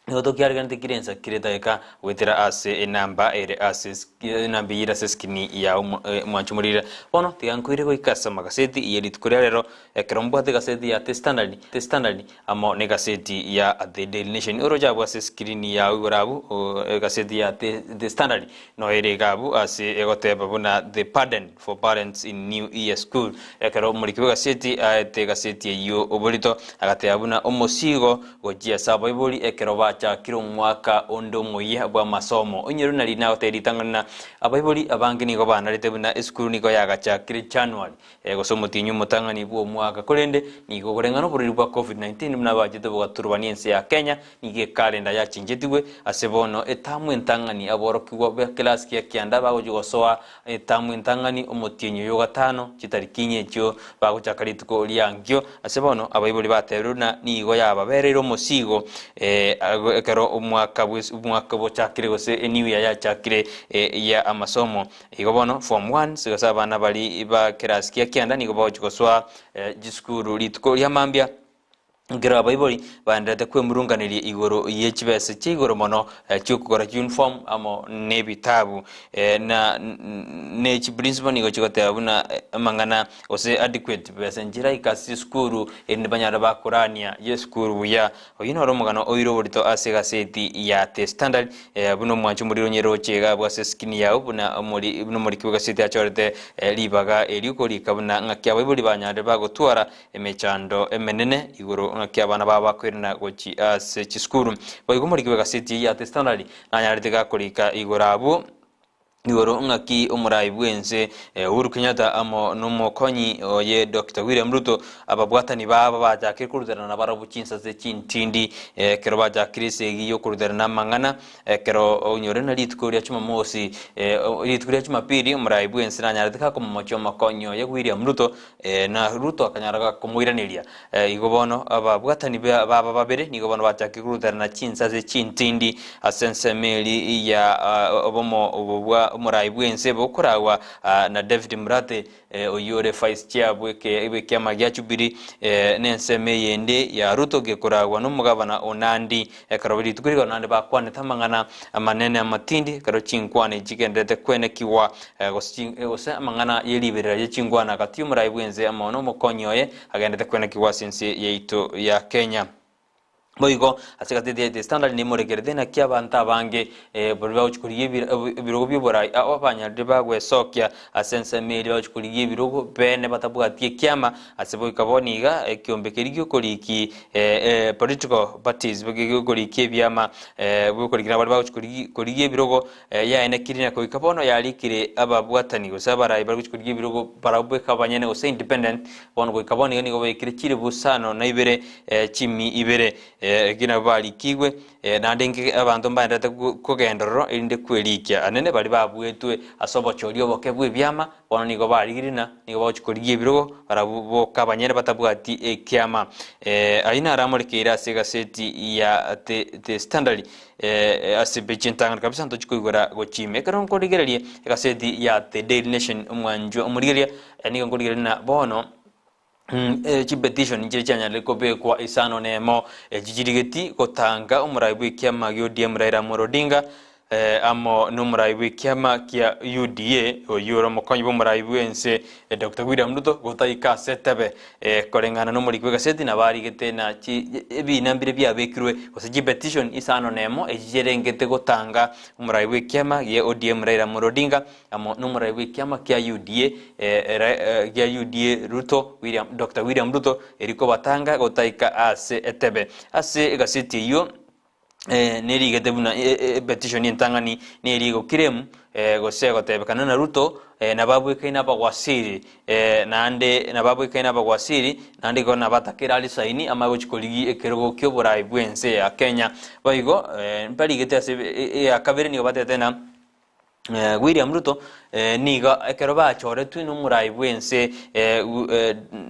Nigo tokiareganete kire ensa kire edageka goetera ase enamba ere ase enamba eyio ere ase eskrini ya omwancho morire. Bono tiga nkoire goika ase amagaseti ye rituko ria rero ekero mbwate egaseti ya The Standard, The Standard amo na egaseti ya The Daily Nation. Oroche abwo ase eskrini yao igoro abwo egaseti ya The, The Standard no ere iga abwo ase egoteba buna The Burden for Parents in New Year School. Ekero omoriki bw'egaseti aete egaseti eyio oborito agateba buna omosigo Gochia ase abaibori ekero bachakire omwaka onde omoyia bw'amasomo. Onyore nari nagotebia ritang'ani na abaibori abange nigo banarete buna esukuru nigo yagachakire January gose omotienyi omotang'ani bw'omwaka korende nigo koreng'ana oborwaire bwa Covid-19 buna bachete bogaturubania ense ya Kenya nigo ekalenda yachenchetigwe ase bono etamu entang'ani aborokigwa be class gia kianda bagochia gosoa Etamu entang'ani, omotienyi oyo o gatano, chitariki inye echio bagochaka rituko riankio. Ase bono abaibori batebirie buna nigo yababereire omosigo ekero omwaka omwaka bochakire gose enew year yachakire ya amasomo. Igo bono form one gose abana baria ba kerasi gia kianda nigo bagochia gosoa chisukuru rituko ria mambia. Ekero abaibori baendererete kwemurunganeria igoro ye chibesa chia igoro mono chi'okogora chiuniform amo nebitabu, na ne chiprinciple nigo chigoteba buna amang'ana gose adequate besa nchiraika ase chisukuru erinde banyare bakorania yesukuru buya. Oyio noro omogano oire oborito ase egaseti ya The Standard buna omwanchi omoriri onyere oche iga abwo ase eskini yao buna omori buna omoriki bw'egaseti achorete ribaga erio korika buna ng'aki abaibori banyarire bagotwara Emechando emenene igoro ng'aki abana babo bakoirana gochia ase chisukuru. Boigo omoriki bw'egaseti eyio ya The Standard nanyarete gakorika igoro abwo igoro ng'aki omorai bw'ense Uhuru Kenyatta amo nomokonyi oye Doctor William Ruto ababwatani babo bachakire koruterana nabarabwo chinsase chintindi ekero bachakire esegi yokoruterana amang'ana ekero onyore na rituko ria Jumamosi rituko ria Jumapili omorai bw'ense nanyarete gakomomochia omokonyi oye William Ruto Na Ruto akanyara komoiraneria. Igo bono ababwatani baba babere nigo bono bachakire koruterana chinsase chintindi ase ensemo eria ya obomo obo bwa omorai bw'ense bokoragwa na David Murathe oyio ore vice chair bw'ekiama gia Jubilee nensemo eyende ya Ruto gekoragwa nomogabana o Nandi. Ekero rituko rigoro naende bakwanete amang'ana amanene amatindi, ekero chinkwana echi chigendererete kwenekigwa, gose amang'ana ye riberera rie chinkwana gati y'omorai bw'ense amo nomokonyi oye agendererete kwenekigwa ase ense yaito ya Kenya. Boigo ase egaseti ya The Standard nemorekerete naki abanto abange baria bagochia korigia ebirogo bi'oborai ao abanyarire bagwesokia ase ensemo eria bagochia korigia ebirogo bene batabwati ekiama ase goika bono iga ekiombe keria gi'okoriki political parties gi'okoriki ebiama gi'okoriki na baria bagochia korigia ebirogo yaenekire na goika bono yarikire ababwatani gose abarai baria bagochia korigia ebirogo barabwo bweka abanyene gose independent bono goika bono iga nigo baikire chilifu isano na ibere chimi ibere ekio nabo barikigwe. Naende inki abanto mbaendererete kogenda ororo erinde kwerikia? Anene baria babuetwe ase obochori oboke bw'ebiama, bono nigo barigirie na nigo bagochia korigia ebirogo barabwo boka abanyene batabwati ekiama. Ayio naro amorekeire ase egaseti ya The, The Standard ase epeji entang'ani kabisa ntochie koigora gochia ime. Ekero nkorigereria egaseti ya The Daily Nation omwanchwa omorigereria, nigo nkorigereria ng'a bono. Chipetition nchire chianyarire kobekwa isano nemo, echi chirigeti gotanga omorai bw'ekiama gia ODM Raila Amolo Odinga amo nomorai bw'ekiama kia UDA oyio ore omokonyi bw'omorai bw'ense Doctor William Ruto gotaika ase etebe koreng'ana nomoriki bw'egaseti nabo arigete na ebina mbire biabekirwe gose chipetition isano nemo echi chirengete gotanga omorai bw'ekiama gia ODM Raila Amolo Odinga Amo nomorai bw'ekiama kia UDA, gia UDA Ruto, William, Doctor William Ruto, eri kobatanga gotaika ase etebe. Ase egaseti eyio nerigete buna epetition entang'ani neri egokiremu gose egotebekana na Ruto nababwekaine abagwasiri naende nababwekaine abagwasiri naende igo nabatakere arisaini amanye gochia korigia ekerogo ki'oborai bw'ense ya Kenya. Boigo mbarigete ase eyakabere nigo batebete ng'a. William Ruto nigo ekero bachoretwe nomorai bwense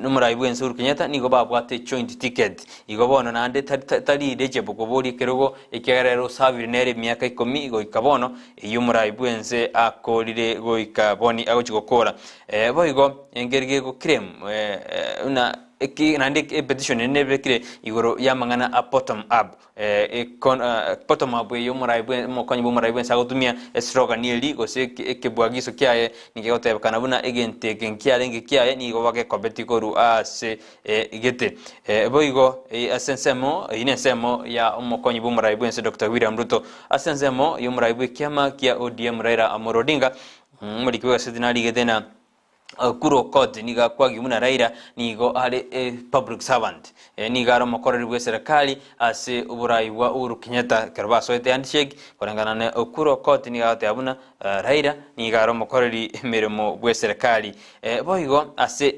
nomorai bwense Uhuru Kenyatta nigo babwate joint ticket. Igo bono naende tari eligible koboria ekerogo ekiagera ere osabire nere emiaka ikomi goika bono eyio omorai bwense akorire goika boni agochi gokora. Boigo engeri gegoclaim buna naende epetition eye nebekire igoro yamang'ana a bottom up. Bottom up eye omorai bwe omokonyi bw'omorai bwensi agotumia eslogan eri gose ekebwagiso kiaye nigo egotebekana buna egento eke nkiarenge kiaye nigo bagekobeti korwa ase gete. Boigo ase ensemo eyio nensemo ya omokonyi bw'omorai bwensi Doctor William Ruto. Ase ensemo y'omorai bw'ekiama kia ODM Raila Amolo Odinga, omoriki bw'egaseti narigete na Ekuro Okot nigo akwagia buna Raila nigo are a public servant. Nigo are omokoreri bw'eserekari ase oborai bwa Uhuru Kenyatta ekero basoete handshake koreng'ana na Ekuro Okot nigo agoteba buna Raila nigo are omokoreri emeremo bw'eserekari. Boigo ase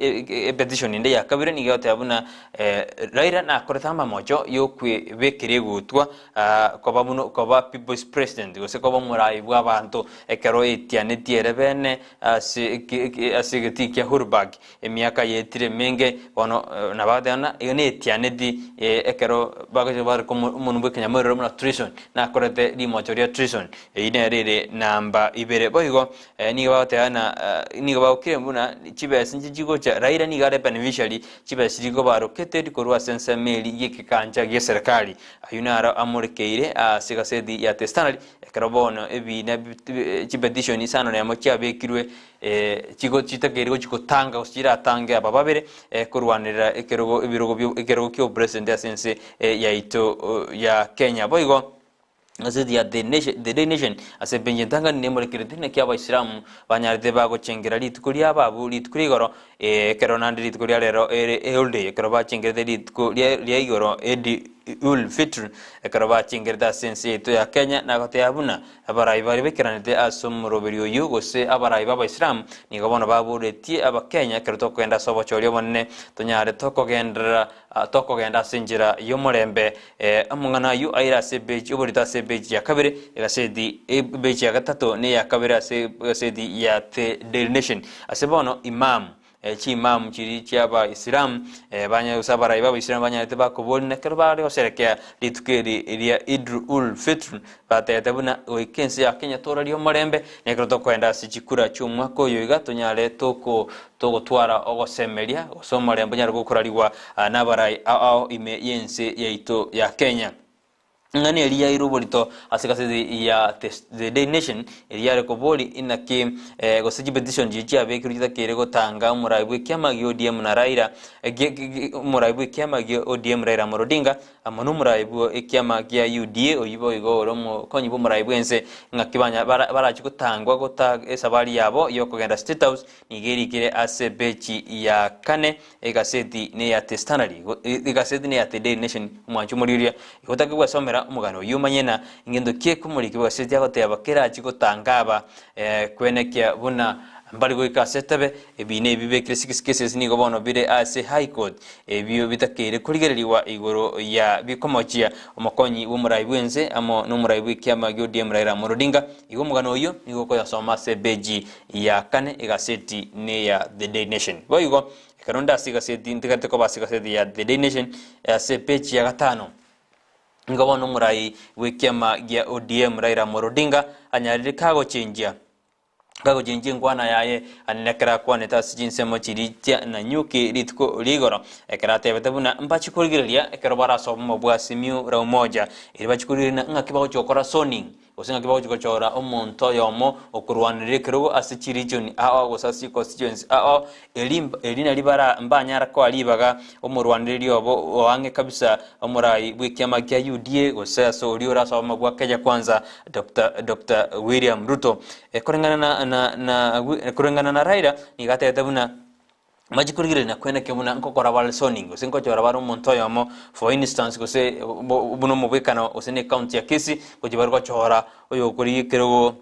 epetition ende ya kabere nigo egoteba buna Raila nakorete amamocho yokwebekera egutwa koba buna koba people's president gose koba omorai bw'abanto ekero etianetie ere bene Ase ase egetii kia Hurubag, emiaka yaetire emenge, bono nabagateba ng'a eyio netianeti ekero bagocha bare omonwa bw'ekenyamoiroro buna treason, nakorete rimocho ria treason, eyio nere ere namba ibere. Boigo nigo bagoteba ng'a nigo bagokire buna chibesa inche chigocha, Raila nigo are beneficiary, chibesa chigobarokete korwa ase ensemo eria y'ekegancha gi'eserekari. Ayio naro amorekeire ase egaseti ya The Standard, Ekero bono ebiina chipetition isano nemo chiabekirwe chigo chitakeire gochia gotanga gose chiratange aba babere korwanerera ekerogo ebirogo bio ekerogo kia obopresident ase ense yaito ya Kenya. Boigo gazeti ya The Nation, The Daily Nation ase epenji entang'ani nemorekerete naki abaisilamu banyarete bagochengera rituko riabo abwo rituko ria igoro ekero naende rituko ria rero ere eholiday ekero bachengerete rituko ria ria igoro Eid ul Fitr Ekero bachengerete ase ense yaito ya Kenya na goteba buna abarai baria baikeranete ase omoroberi oyio gose abarai b'Abaisilamu nigo bono baboretie Abakenya ekero tokogenda ase obochori obonene tonyare tokogenderera tokogenda ase enchera y'omorembe. Amang'ana ayio aire ase ebeji oborito ase ebeji ya kabere egaseti ebeji ya gatato na eya kabere ase egaseti ya The Daily Nation. Ase bono Imam Chiimamu chiria chi'Abaisilamu, banyare gose abarai b'Abaisilamu banyarete bakoboria na ekero bare goserekea rituko eri ria Eid-ul-Fitr, batebete buna goika ense ya Kenya torarie omorembe, na ekero tokoenda ase chikura chi'omwaka oyo iga tonyare toko togotwara ogosemeria gose omorembe onyare gokorarigwa nabarai ao ao ime y'ense yaito ya Kenya. Ing'ana eria yairwe oborito ase egaseti ya The Daily Nation, eria yare kobori inaki gose chipetition chiria chiabekirwe chitakeire gotanga omorai bw'ekiama gia ODM na Raila omorai bw'ekiama gia ODM Raila Amolo Odinga amo nomorai bw'ekiama gia UDA oyio boigo ore omokonyi bw'omorai bw'ense ng'aki banya barachi gotangwa gota esabari yabo yokogenda State House Nigo erikire ase epeji ya kane egaseti neya The Standard, egaseti neya The Daily Nation, omwancho omorioria. Igo otake gwesomera omogano oyio omanye na ngento ki ekomoriki bw'egaseti agoteba kerachi gotanga aba kwenekia buna mbari goika ase etebe. Ebi nebi bibekire 6 cases nigo bono bire ase High Court ebio bitakeire korigererigwa igoro ya bikomochia omokonyi bw'omorai bw'ense amo nomorai bw'ekiama gia ODM Raila Amolo Odinga. Igo omogano oyio nigo okoyosoma ase epeji ya kane egaseti neya The Daily Nation. Boigo, ekero nde ase egaseti ntigarete koba ase egaseti ya The Daily Nation ase epeji ya gatano, nigo bono omorai bw'ekiama gia ODM Raila Amolo Odinga anyarire kagochenjia. Kagochenchia enkwana yaye, anene ekero akwanete ase chinsemo chiria chia Nanyuki rituko ria igoro, ekero atebete buna mbachie korigereria ekero barase obomo bwa Simiyu la Umoja, erio bachie korigereria ng'aki bagochia gokora zoning, gose ng'aki bagochia gochora omonto oyomo okorwanerera ekerogo ase chiregion ao gose ase chiconstituency ao, eri eri nari bara mbanyara koa ribaga omorwanereria obo oang'e kabisa omorai bw'ekiama kia UDA gose ase oria ore ase obomo bwa Kenya Kwanza Doctor Doctor William Ruto. Koreng'ana na na na koreng'ana na Raila nigo atebete buna machie korigereria na kweneka buna nkokora bare zoning gose nkochora bare omonto oyomo for instance gose buna omobwekano gose na ecounty ya Kisii gochia bare gochora oyokorigia ekerogo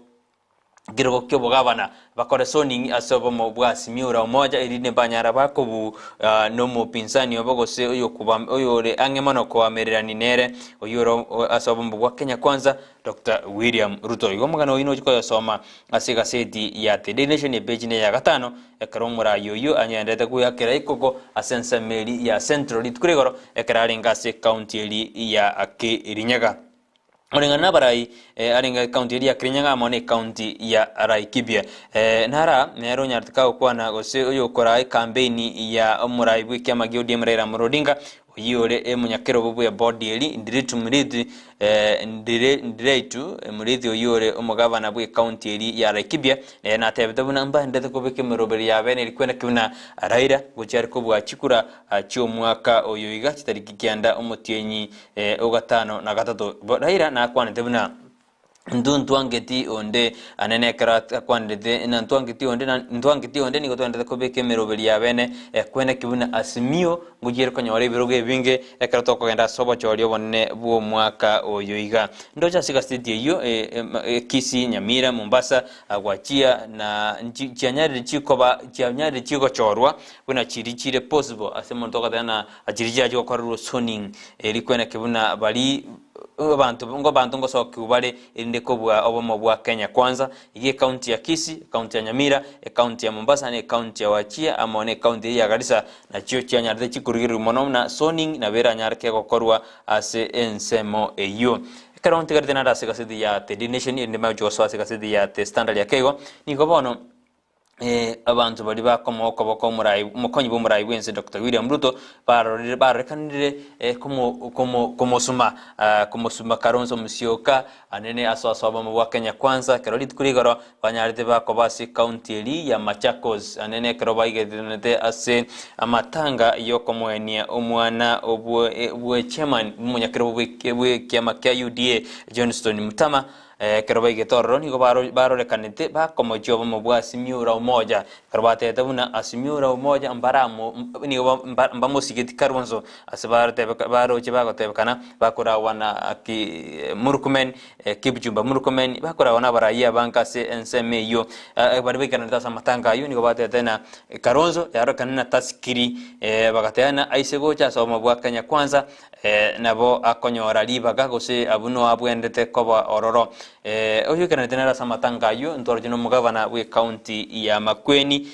ekerogo kia obogavana bakore zoning ase obomo bwa Azimio la Umoja erinde mbanyara bakobu na omopinzani obo gose oyokoba oyore ang'e mono koamererani nere oyio ore ase obomo bwa Kenya Kwanza Doctor William Ruto. Igo omogano oyio nochia koyosoma ase egaseti ya The Daily Nation epeji ne ya gatano, ekero omoraai oyio anyenderete goyakera ekoko ase ensemo eri ya Central rituko ria igoro ekero arenge ase ecounty eri ya Kirinyaga. Koreng'ana nabarai arenge ecounty eri ya Kirinyaga amo na ecounty ya Laikipia. Nara nere onyarete kagokwana gose oyokoraa ecampaign ya omorai bw'ekiama gia ODM Raila Amolo Odinga Oyio ore omonyakerogo bw'ebodi eri, Ndiritu Murithi, Ndiritu Murithi oyio ore omogavana bw'ekaunti eri ya Laikipia, nere natebete buna mbaendete kobeka emeroberi ya bene eri kwene ki buna Raila gochia are kobua chikura chi'omwaka oyo iga chitariki kianda omotienyi o gatano na gatato. Raila nakwanete buna. Intwe ntwangeti onde anene ekero akwanerete na ntwangeti onde na ntwangeti onde nigo twenderete kobeka emeroberi ya bene ekwene ki buna Azimio ngochiere konyora ebirogo ebinge ekero tokogenda ase obochori obonene bw'omwaka oyo iga. Ndoche ase egaseti eyio Kisii, Nyamira, Mombasa, Gwachia na chianyarire chikoba chianyarire chigochorwa buna chiri chire possible ase omonto ogoteba na chiri chiachia gokorerwa zoning eri kwene ki buna bari Abanto abanto ngosokigwa bare erinde kobua obomo bwa Kenya Kwanza, iga ecounty ya Kisii, ecounty ya Nyamira, ecounty ya Mombasa na ecounty ya Wajir amo na ecounty eyio ya Garissa nachio chianyarete chikorigererwa mono buna zoning nabo eranyareke gokorwa ase ensemo eyio. Ekero ntigarete naende ase egaseti ya The Daily Nation erinde manye gochia gosoa ase egaseti ya The Standard ake igo, nigo bono Abanto baria bakomoa okoboko omorai omokonyi bw'omorai bw'ense Doctor William Ruto barorire barorekanire komo komo komosuma komosuma Kalonzo Musyoka anene ase ase obomo bwa Kenya Kwanza ekero rituko ria igoro banyarete bakoba ase ecounty eria ya Machakos anene ekero baigereranete ase amatanga yokomoenia omwana obwe bwe chairman omonyakerogo bwe ekiama kia UDA Johnstone Mutama Ekero baigete ororo nigo barorekanete bakomochia obomo bwa Azimio la Umoja, ekero batebete buna Azimio la Umoja mbaramo nigo mbamosigeti Kalonzo ase baroche bagotebekana bakoragwa na Murkomen, Kipchumba Murkomen, bakoragwa na abarai abange ase ensemo eyio. Baria baikaranete ase amatanga ayio nigo batebete ng'a Kalonzo yarorekane na tasikiri, bagateba ng'a aise gocha ase obomo bwa Kenya Kwanza Nabo akonyora ribaga gose abwo noabwenerete koba ororo. Oyoikeranete nere ase amatanga ayio ntwaroche nomogavana bw'ecounty ya Makueni,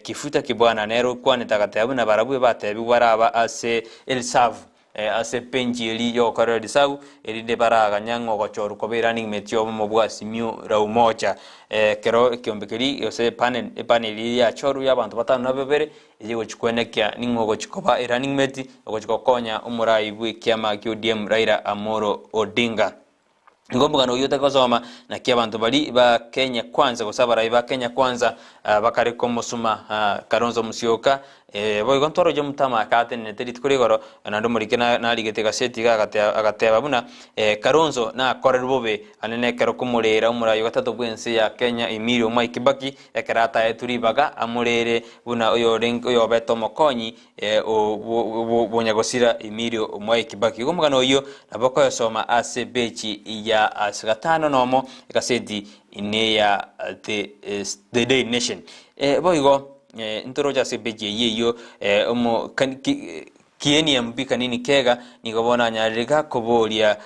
Kifuta Kibwana nere okwanete agateba buna barabwo batebigwe baraba ase erisavu ase ebenchi eria yogokorera risavu erinde baraganya ng'a ogochorwa koba erunning mate y'obomo bwa Azimio la Umoja. Ekero ekiombe keria gose epanel epanel eria yachorwa y'abanto batano na babere Eye gochia kwenekia ning'o ogochia koba erunning mate ogochia gokonya omorai bw'ekiama kia ODM Raila Amolo Odinga. Nigo omogano oyio otari gosoma naki abanto baria ba Kenya Kwanza gose abarai ba Kenya Kwanza bakare komosuma Kalonzo Musyoka boigo ntwaroche Mutama akatenenete rituko ria igoro naende omorike narigete egaseti iga agateba buna Kalonzo nakorerwe bobe anene ekero komorera omorai ogatato bw'ense ya Kenya Emilio Mwai Kibaki Ekero ataetwe ribaga amorere buna oyorenge oyobete omokonyi o bonyagosira Emilio Mwai Kibaki. Igo omogano oyio nabo okoyosoma ase epeji ya ase gatano nomo egaseti neya The The Daily Nation. Boigo ntoroche ase epeji eyio eyio omo. Kieni MP Kanini Kega nigo bono anyarire gakoboria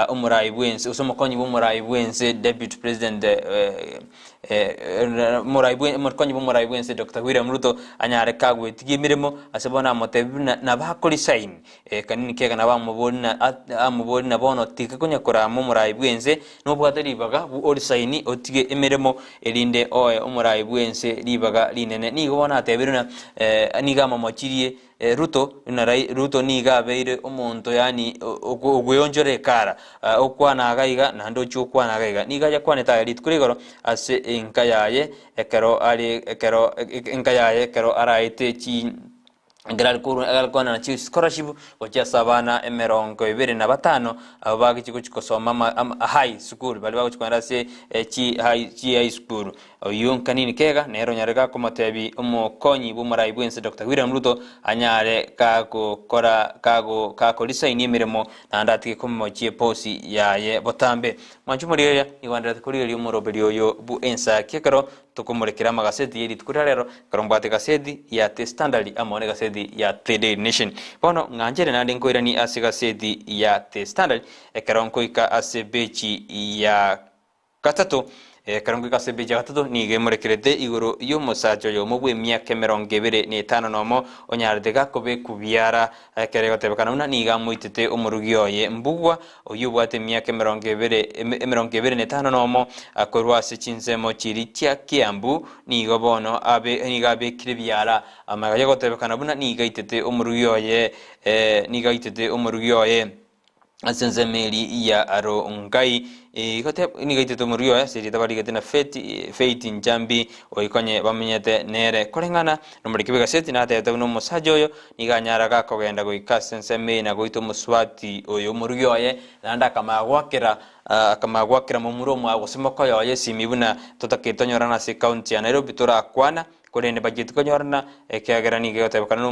omorai bwense gose omokonyi bw'omorai bwense Deputy President omorai bwe omokonyi bw'omorai bwense Doctor William Ruto anyare kagwetigia emeremo ase bono amotebi buna nabo akoresign Kanini Kega nabo amobori na amobori na bono tiga konya korama omorai bwense nobwate ribaga oresign otige emeremo erinde oe omorai bwense ribaga rinene. Nigo bono atebire buna nigo amomochirie Ruto na Ruto nigo abeire omonto yaani ogweonchora ekara, okwana iga iga naende ochia okwana iga iga. Nigo ayakwanete aya rituko ria igoro ase enka yaye ekero are ekero enka yaye ekero araete chi ekero are korwa are koenana chischolarship gochia ase abana emerongo ebere na batano abwo bagochia gochia kosoma ama ama high school baria bagochia kogenda ase chi high chi high school. Oyio nkanini kega nere onyare gakomotebia omokonyi bw'omorai bw'ense Doctor William Ruto anyare gagokora kago kakorisainia emeremo naende atige komochia eposi yaye botambe. Mwanche omorigereria nigo anderete korigereria omoroberi oyo bw'ensaki ekero tokomorekera amagaseti ye rituko ria rero ekero mbwate egaseti ya The Standard amo negaseti ya The Daily Nation. Bono ng'anchere naende nkoiranie ase egaseti ya The Standard ekero nkoika ase epeji ya Gatato, ekero ngoika ase epeji ya gatato, nigo emorekerete igoro y'omosacha oyomo bw'emiaka emerongo ebere na etano nomo, onyarete gakobekwa biara, ekero egotebekana buna nigo amoitete omorugi oye Mbugua, oyio obwate emiaka emerongo ebere emerongo ebere na etano nomo, korwa ase chinsemo chiria chia Kiambu, nigo bono abe nigo abekire biara amagega y'ogotebekana buna nigo aitete omorugi oye nigo aitete omorugi oye. Ase ensemo eria ya Rongai, nigo aitete omorugi oye ase erieta barigete na Feti, Faith Njambi, oikonye bamenyete nere. Koreng'ana nomoriki bw'egaseti natebete buna omosacha oyo nigo anyara gakogenda goika ase ensemo eye na goita omosubati oyo omorugi oye, naende akamanya goakera akamanya goakera momura omwabo gose mokoyo oye esimi buna totakeri tonyorane ase ecounty ya Nairobi torakwana. Korende bachieti konyorana, ekiagera nigo egotebekana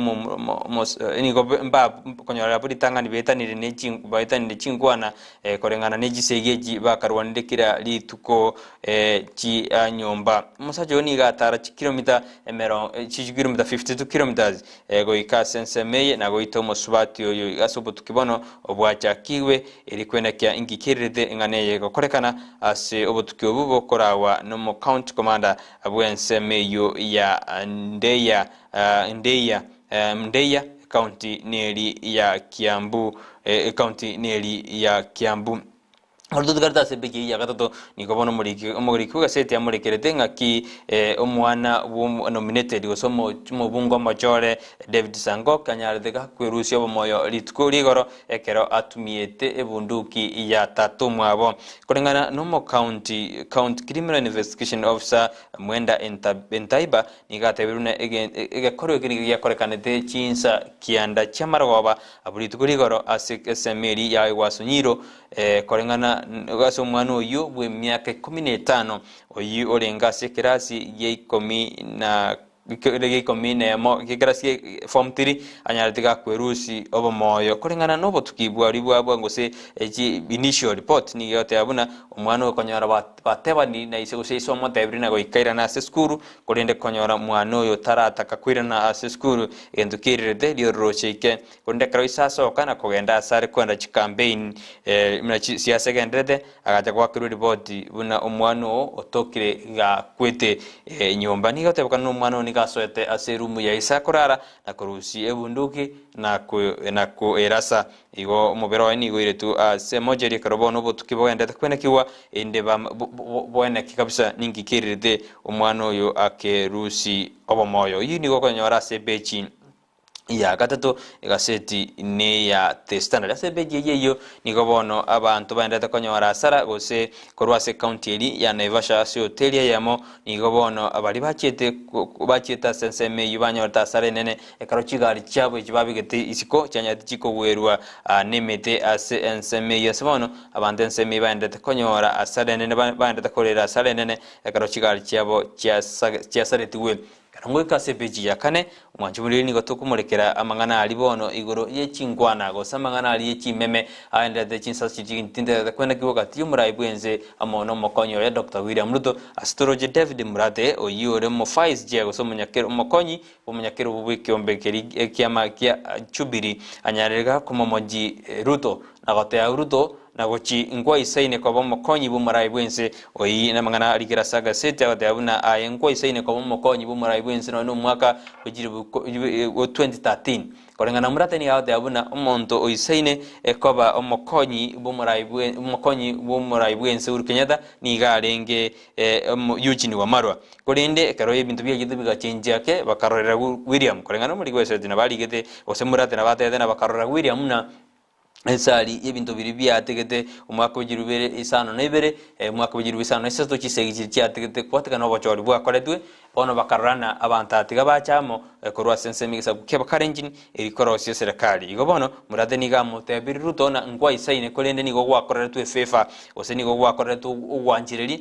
nigo mba konyora abwo ritang'ani baetanire ne baetanire chinkwana, koreng'ana ne chisegi echi bakarwanire kera rituko chia nyomba. Omosacha oyo nigo atara chikilomita emero chikilomita 52 kilometers goika ase ensemo eye na goita omosubati oyo ase obotuki bono obwachakigwe eri kwenekia inki kererete eng'ana eye egokorekana ase obotuki obo bokoragwa nomo county commander bw'ensemo eyio ya Ndeia, Ndeia, Ndeia, ekaunti neri ya Kiambu, ekaunti neri ya Kiambu. Bono totigarete ase epiki eyio ya gatato, nigo bono omoriki omoriki bw'egaseti amorekerete ng'aki omwana bw'omo nominated gose omo omobunge omochore David Sangok anyarete gakwerusia obomoyo rituko rigoro ekero atumiete ebunduki ya tata omwabo. Koreng'ana n'omocounty County Criminal Investigation Officer Mwenda Entaiba nigo atebire buna egekorwa eke nigo giakorekanete chinsa kianda chi'amarogoba abwo rituko rigoro ase esemi eria ya Ewaso Nyiro koreng'ana ase omwana oyio bw'emiaka ikomi na etano oyio orenge ase ekerasi gia ikomi na Ekerogo ikomi nemo gi'ekerasi gie form three anyarete gakwerusi obomoyo koreng'ana nobotuki bwari bwabwa gose chi initial report nigo egoteba buna omwana oyo konyora batebani na ise gose ise omotebiri na goika airane ase esukuru korende konyora mwana oyo tarataka koirana ase esukuru egento kererete riororoche ike korende ekero ise asoka na kogenda ase are kwenda chicampaign buna chisiasa egenderete Agacha goakerwa eriboti buna omwana oo otokire gakwete nyomba. Nigo atebekana nomwana oo nigo asoete ase erumu ya ise akorara na korusia ebunduki na koerasa. Igo omobere oye nigo oiretwe ase emocheri ekero bono obotuki bogenderete kwenekigwa erinde boeneke kabisa ninki kerirete omwana oyo akerusi obomoyo. Oyio nigo okonyora ase epeji ya gatato, egaseti neya The Standard. Ase epeji eyio eyio nigo bono abanto baenderete konyora asara gose korwa ase ekaunti eri ya Naivasha ase hoteli eyemo nigo bono baria bachiete bachiete ase ensemo eyio banyorete asara enene ekero chigari chiabo echi babegete isiko chianyarete chikogwerwa nemete ase ensemo eyio. Ase bono abanto ensemo eyio baenderete konyora asara enene baenderete korera asara enene ekero chigari chiabo chiasaretigwe. Ekero ngoika ase epeji ya kane, omwanchi omoriri nigo tokomorekera amang'ana aria bono igoro ye chinkwana, gose amang'ana aria ye chimeme aenderete chinsase chiria chintenterete kwenekigwa gati y'omorai bw'ense amo nomokonyi oye Doctor William Ruto. Ase toroche David Murathe oyio ore omovice chair gose omonyakero omokonyi bw'omonyakerobo bw'ekeombe keria ekiama kia Jubilee anyarire gakomomoji Ruto na goteba Ruto na gochi nkwaisaine koba omokonyi bw'omorai bw'ense. Oyio namang'ana arikire ase agaseti agoteba buna aye nkwaisaine koba omokonyi bw'omorai bw'ense nonya nomwaka bwe chilifu o 2013. Koreng'ana Murata nigo agoteba buna omonto oisaine koba omokonyi bw'omorai bwe omokonyi bw'omorai bw'ense Uhuru Kenyatta nigo arenge Eugene Wamalwa. Korende ekero ebinto biachete bigachenchia ake bakarorera William koreng'ana nomoriki bw'eseti nabo arigete gose Murata nabo atebete na bakarorera William buna Ensari y'ebinto biria biategete omwaka bwe chilifu ibere isano na ibere, omwaka bwe chilifu isano na isato, chisegi chiria chiategete kobwatekana nobochori bwakoretwe, bono bakarorana abanto aba tiga bache amo korwa ase ensemo egesaku ki'Abakalenjin eri korosia eserekari. Igo bono Murate nigo amotebirie Ruto ng'a nkwaisaine korende nigo gwakoreretwe efefa gose nigo gwakoreretwe ogwanchereria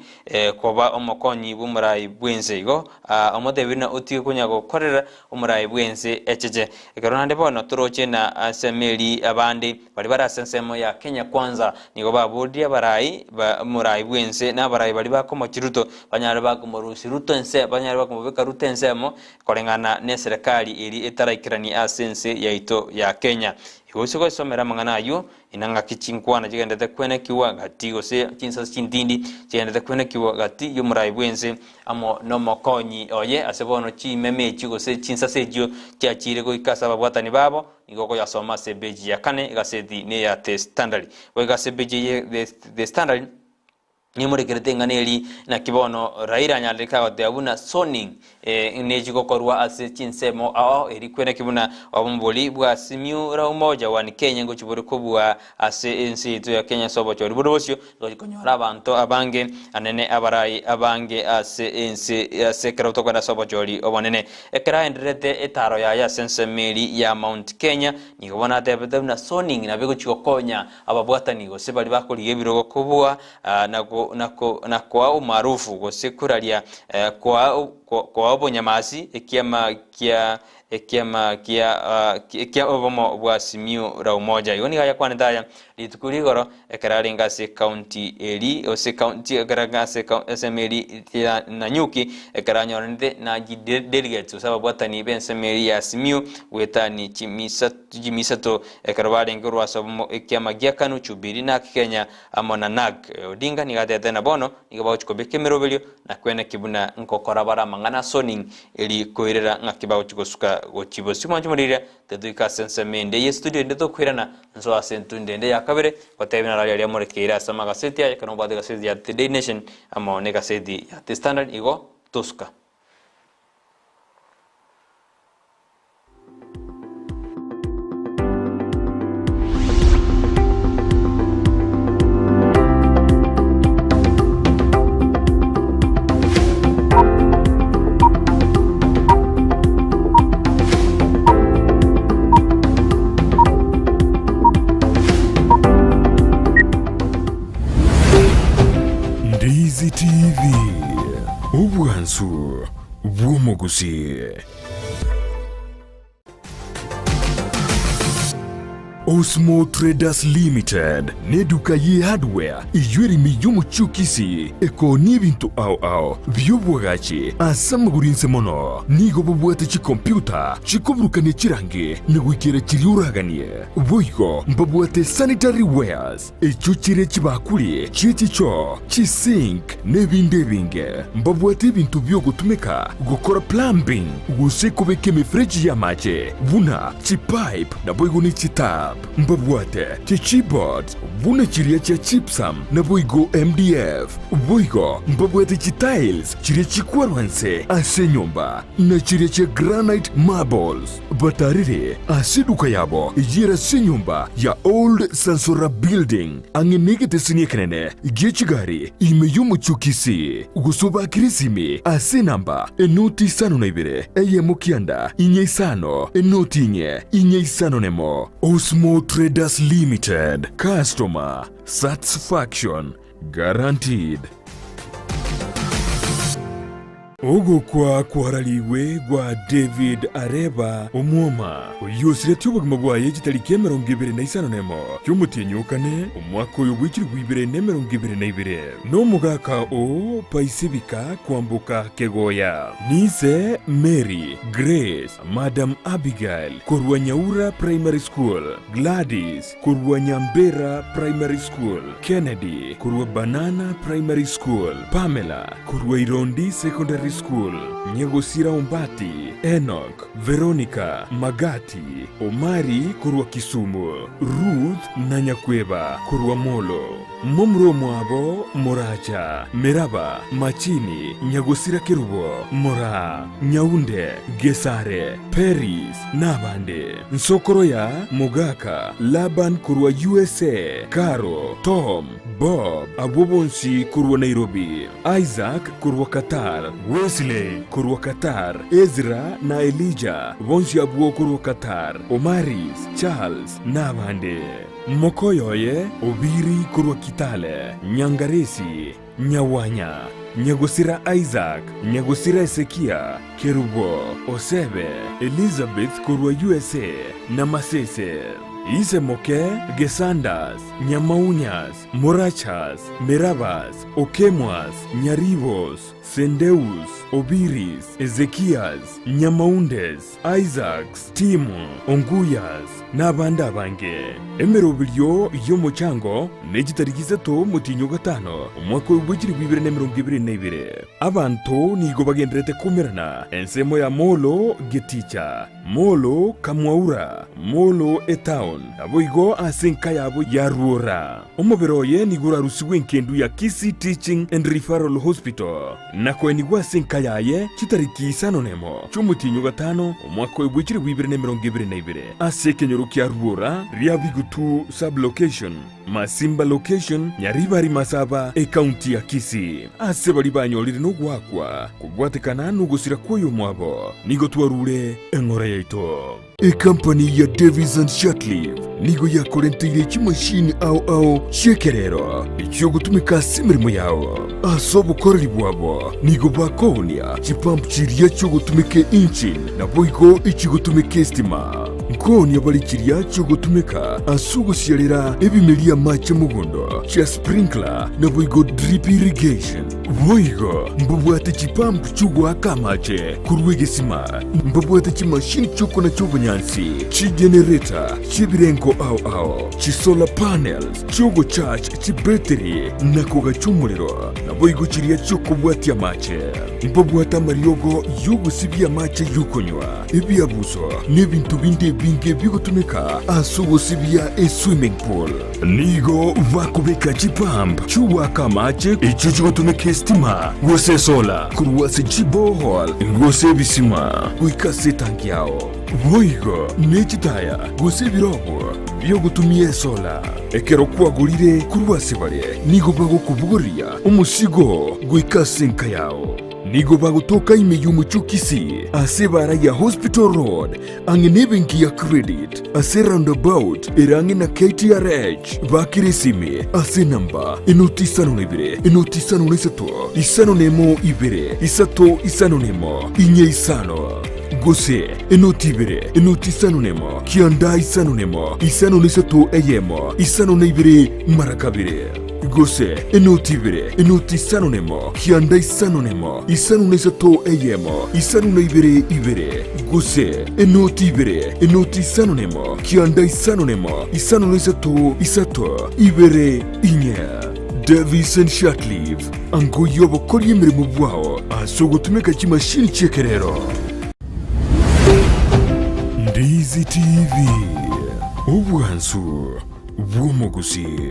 koba omokonyi bw'omorai bw'ense. Igo omotebirie ng'a otige konya gokorera Omorai bw'ense echeche. Ekero naende bono toroche na ase emeri abande baria bare ase ensemo ya Kenya Kwanza nigo baboririe abarai ba omorai bw'ense na abarai baria bakomochi Ruto banyare bakomorusia Ruto ense banyare bakomobeka Ruto ensemo koreng'ana neserekari eria etaraikerani ase ense yaito ya Kenya. Igo gose goisomera amang'ana ayio Ina ng'aki chinkwana chigenderete kwenekigwa gati, gose chinsase chintindi chigenderete kwenekigwa gati y'omorai bw'ense amo nomokonyi oye, ase bono chimeme echio gose chinsase echio chiachiire goika ase ababwatani babo, nigo okoyasoma ase epeji ya kane egaseti neya The Standard. Goika ase epeji eye The Standard. Nimorekerete ing'ana eri, naki bono Raila anyarire kagoteba buna zoning nechigokorwa ase chinsemo ao eri kweneki buna obobori bwa Simiyu la Umoja One Kenya ngochi bore kobua ase ense yaito ya Kenya ase obochori bore bosio ngochi konyora abanto abange anene abarai abange ase ense ase ekero tokogenda ase obochori obonene. Ekero aendererete etaro yaye ase ensemo eri ya Mount Kenya nigo bono atebete buna zoning nabo egochi gokonya Ababwatani gose baria bakorigia ebirogo kobua na koa omaarufu gose koraria koa obonyamasi ekiama kia ekiama kia ekia obomo bwa Simiyu la Umoja. Igo nigo ayakwanete aya rituko rigoro ekero arenge ase ekaunti eri gose ekaunti ekero arenge ase ensemo eri ya Nanyuki ekero anyoranete na delegates gose ababwatani b'ensemo eri ya Simiyu goetania chimisa chimisato Ekero barenge korwa ase obomo ekiama gia Kanu, Jubilee, Narc Kenya, amo na Narc, Odinga nigo atebete na bono nigo bagochia kobeka emeroberio na kweneki buna nkokora bare amang'ana a zoning eri koirera ng'aki bagochia gosuka gochia bosio mwanche moriria tetoika ase ensemo ende ye studio ende tokoirana nsoe ase entundo ende ya kabere gotebia narari aria morekeire ase amagaseti aya ekero mobwate egaseti ya The Daily Nation amo na egaseti ya The Standard igo tosuka. Ndizi TV, obwansu bw'omogusii. Osmo Traders Limited neduka ye hardware eyio ere ime y'omochie o Kisii ekoonia ebinto ao ao bi'obwagachi ase amagoro inse mono. Nigo bobwate chikompiuta chikoburukania chirangi na goikera chiria oraganie. Boigo mbabwate sanitary wares, Echio chire chibakuri chie chichoo, chisink, na ebinde ebinge. Mbabwate ebinto bi'ogotumeka gokora plumbing gose kobeka emefereji y'amache buna chipipe naboigo ne chitap. Mbabwate chichipboards buna chiria chia gypsum naboigo MDF. Boigo mbabwate chitiles chiria chikwarwa nse ase enyomba na chiria chia granite marbles. Batarire ase eduka yabo eyio ere ase enyomba ya Old Sansora Building, ang'e negeteseni ekenene gie chigari ime y'omochie o Kisii, gose obakire esimi ase enamba enoti isano na ibere, eyemo kianda, inye isano, enoti inye, inye isano nemo. Osmo Traders Limited, Customer Satisfaction Guaranteed. Ogokwa kwararigwe gwa David Areba Omwoma, oyio osiretie obogima bwaye chitariki 25 chi'omotienyi o kane, omwaka oyo bwe chilifu ibere na emerongo ebere na ibere, nomogaka o Paisibika kwamboka Kegoya. Nise Mary Grace Madam Abigail korwa Nyaura Primary School, Gladys korwa Nyambera Primary School, Kennedy korwa Banana Primary School, Pamela korwa Irondi Secondary School, Nyagosira Ombati, Enock, Veronica, Magati, Omari korwa Kisumu, Ruth na Nyakweba korwa Molo. Momura omwabo Moracha, Meraba, Machini, Nyagosira Kerubo, Moraa, Nyaunde, Gesare, Peris, na abande. Nsokoro ya Mogaka, Laban korwa USA, Caro, Tom, Bob, abwo bonsi korwa Nairobi, Isaac korwa Qatar, Wesley korwa Qatar, Ezra na Elijah, bonsi abwo korwa Qatar, Omaris, Charles, na abande. Mokoyo oye Obiri korwa Kitale, Nyangaresi, Nyawanya, Nyagosira Isaac, Nyagosira Hesekia, Kerubo, Osebe, Elizabeth korwa USA, na Masese. Ise moke Gesandas, Nyamaunyas, Morachas, Merabas, Okemwas, Nyaribos, Sendeus, Obiris, Ezekias, Nyamaundes, Isaacs, Timu, Onguyas, na abande abange. Emeroberio y'omochango ne chitariki isato omotienyi o gatano, omwaka oyo bwe chilifu ibere na emerongo ebere na ibere. Abanto nigo bagendererete koumerana ensemo ya Molo Geticha, Molo Kamwaura, Molo Etown, naboigo ase enka yabo ya Ruora. Omobere oye nigo orarusigwe enkendu ya Kisii Teaching and Referral Hospital, na koenigwa ase enka yaye chitariki isano nemo chi'omotienyi o gatano, omwaka oyo bwe chilifu ibere na emerongo ebere na ibere, ase ekenyoro kia Ruora, Riabigutu Sub-location, Masimba Location, Nyaribari Masaba, Ekaunti ya Kisii. Ase baria banyorire nogoakwa kobwatekana nogosira kw'oyomwabo, nigo twarure eng'ora yaito. Ekampani ya Davies and Shirtliff nigo yakorenteire chimashini ao ao chi'ekerero echiogotumeka ase emeremo yao. Ase obokoreri bwabo nigo bakoonia chipump chiria chiogotumeka engine naboigo echigotumeka estima. Nkoonia bare chiria chiogotumeka ase ogosiarera ebimeria amache mogondo chia sprinkler naboigo drip irrigation. Boigo mbabwate chipump chi'ogoaka amache korwa egesima, mbabwate chimashini chi'okonacha obonyansi, chigenerator chi'ebirengo ao ao, chisolar panels chi'ogocharge chibetiri na kogacha omorero, naboigo chiria chi'okobwatia amache. Mbabwate amariogo y'ogosibia amache y'okonywa, ebiabuso, na ebinto binde ebinge bigotumeka ase ogosibia eswimming pool. Nigo bakobeka chipump chi'ogoaka amache echio chigotumeka esitima gose esola korwa ase chiborehole gose ebisima goika ase etanki yao. Boigo ne chitaya gose ebirogo bi'ogotumia esola. Ekero kwagorire korwa ase bare, nigo bagokobogoria omosigo goika ase enka yao. Nigo bagotoka ime y'omochie o Kisii ase ebaara ya Hospital Road ang'e nebenki ya Credit ase roundabout ere ang'e na KTRH. Bakire esimi ase enamba enoti isano na ibere enoti isano na isato isano na emo ibere isato isano na emo inye isano gose enoti ibere enoti isano na emo kianda isano na emo isano na isato eyemo isano na ibere mara kabere. Gose enoti ibere, enoti isano nemo, kianda isano nemo, isano na isato eyemo, isano na ibere ibere. Gose enoti ibere, enoti isano nemo, kianda isano nemo, isano na isato isato, ibere inye. Davis and Shirtliff, ango y'obokoria emeremo bwao ase ogotumeka chimashini chi'ekerero. Ndizi TV, obwansu bw'omogusii.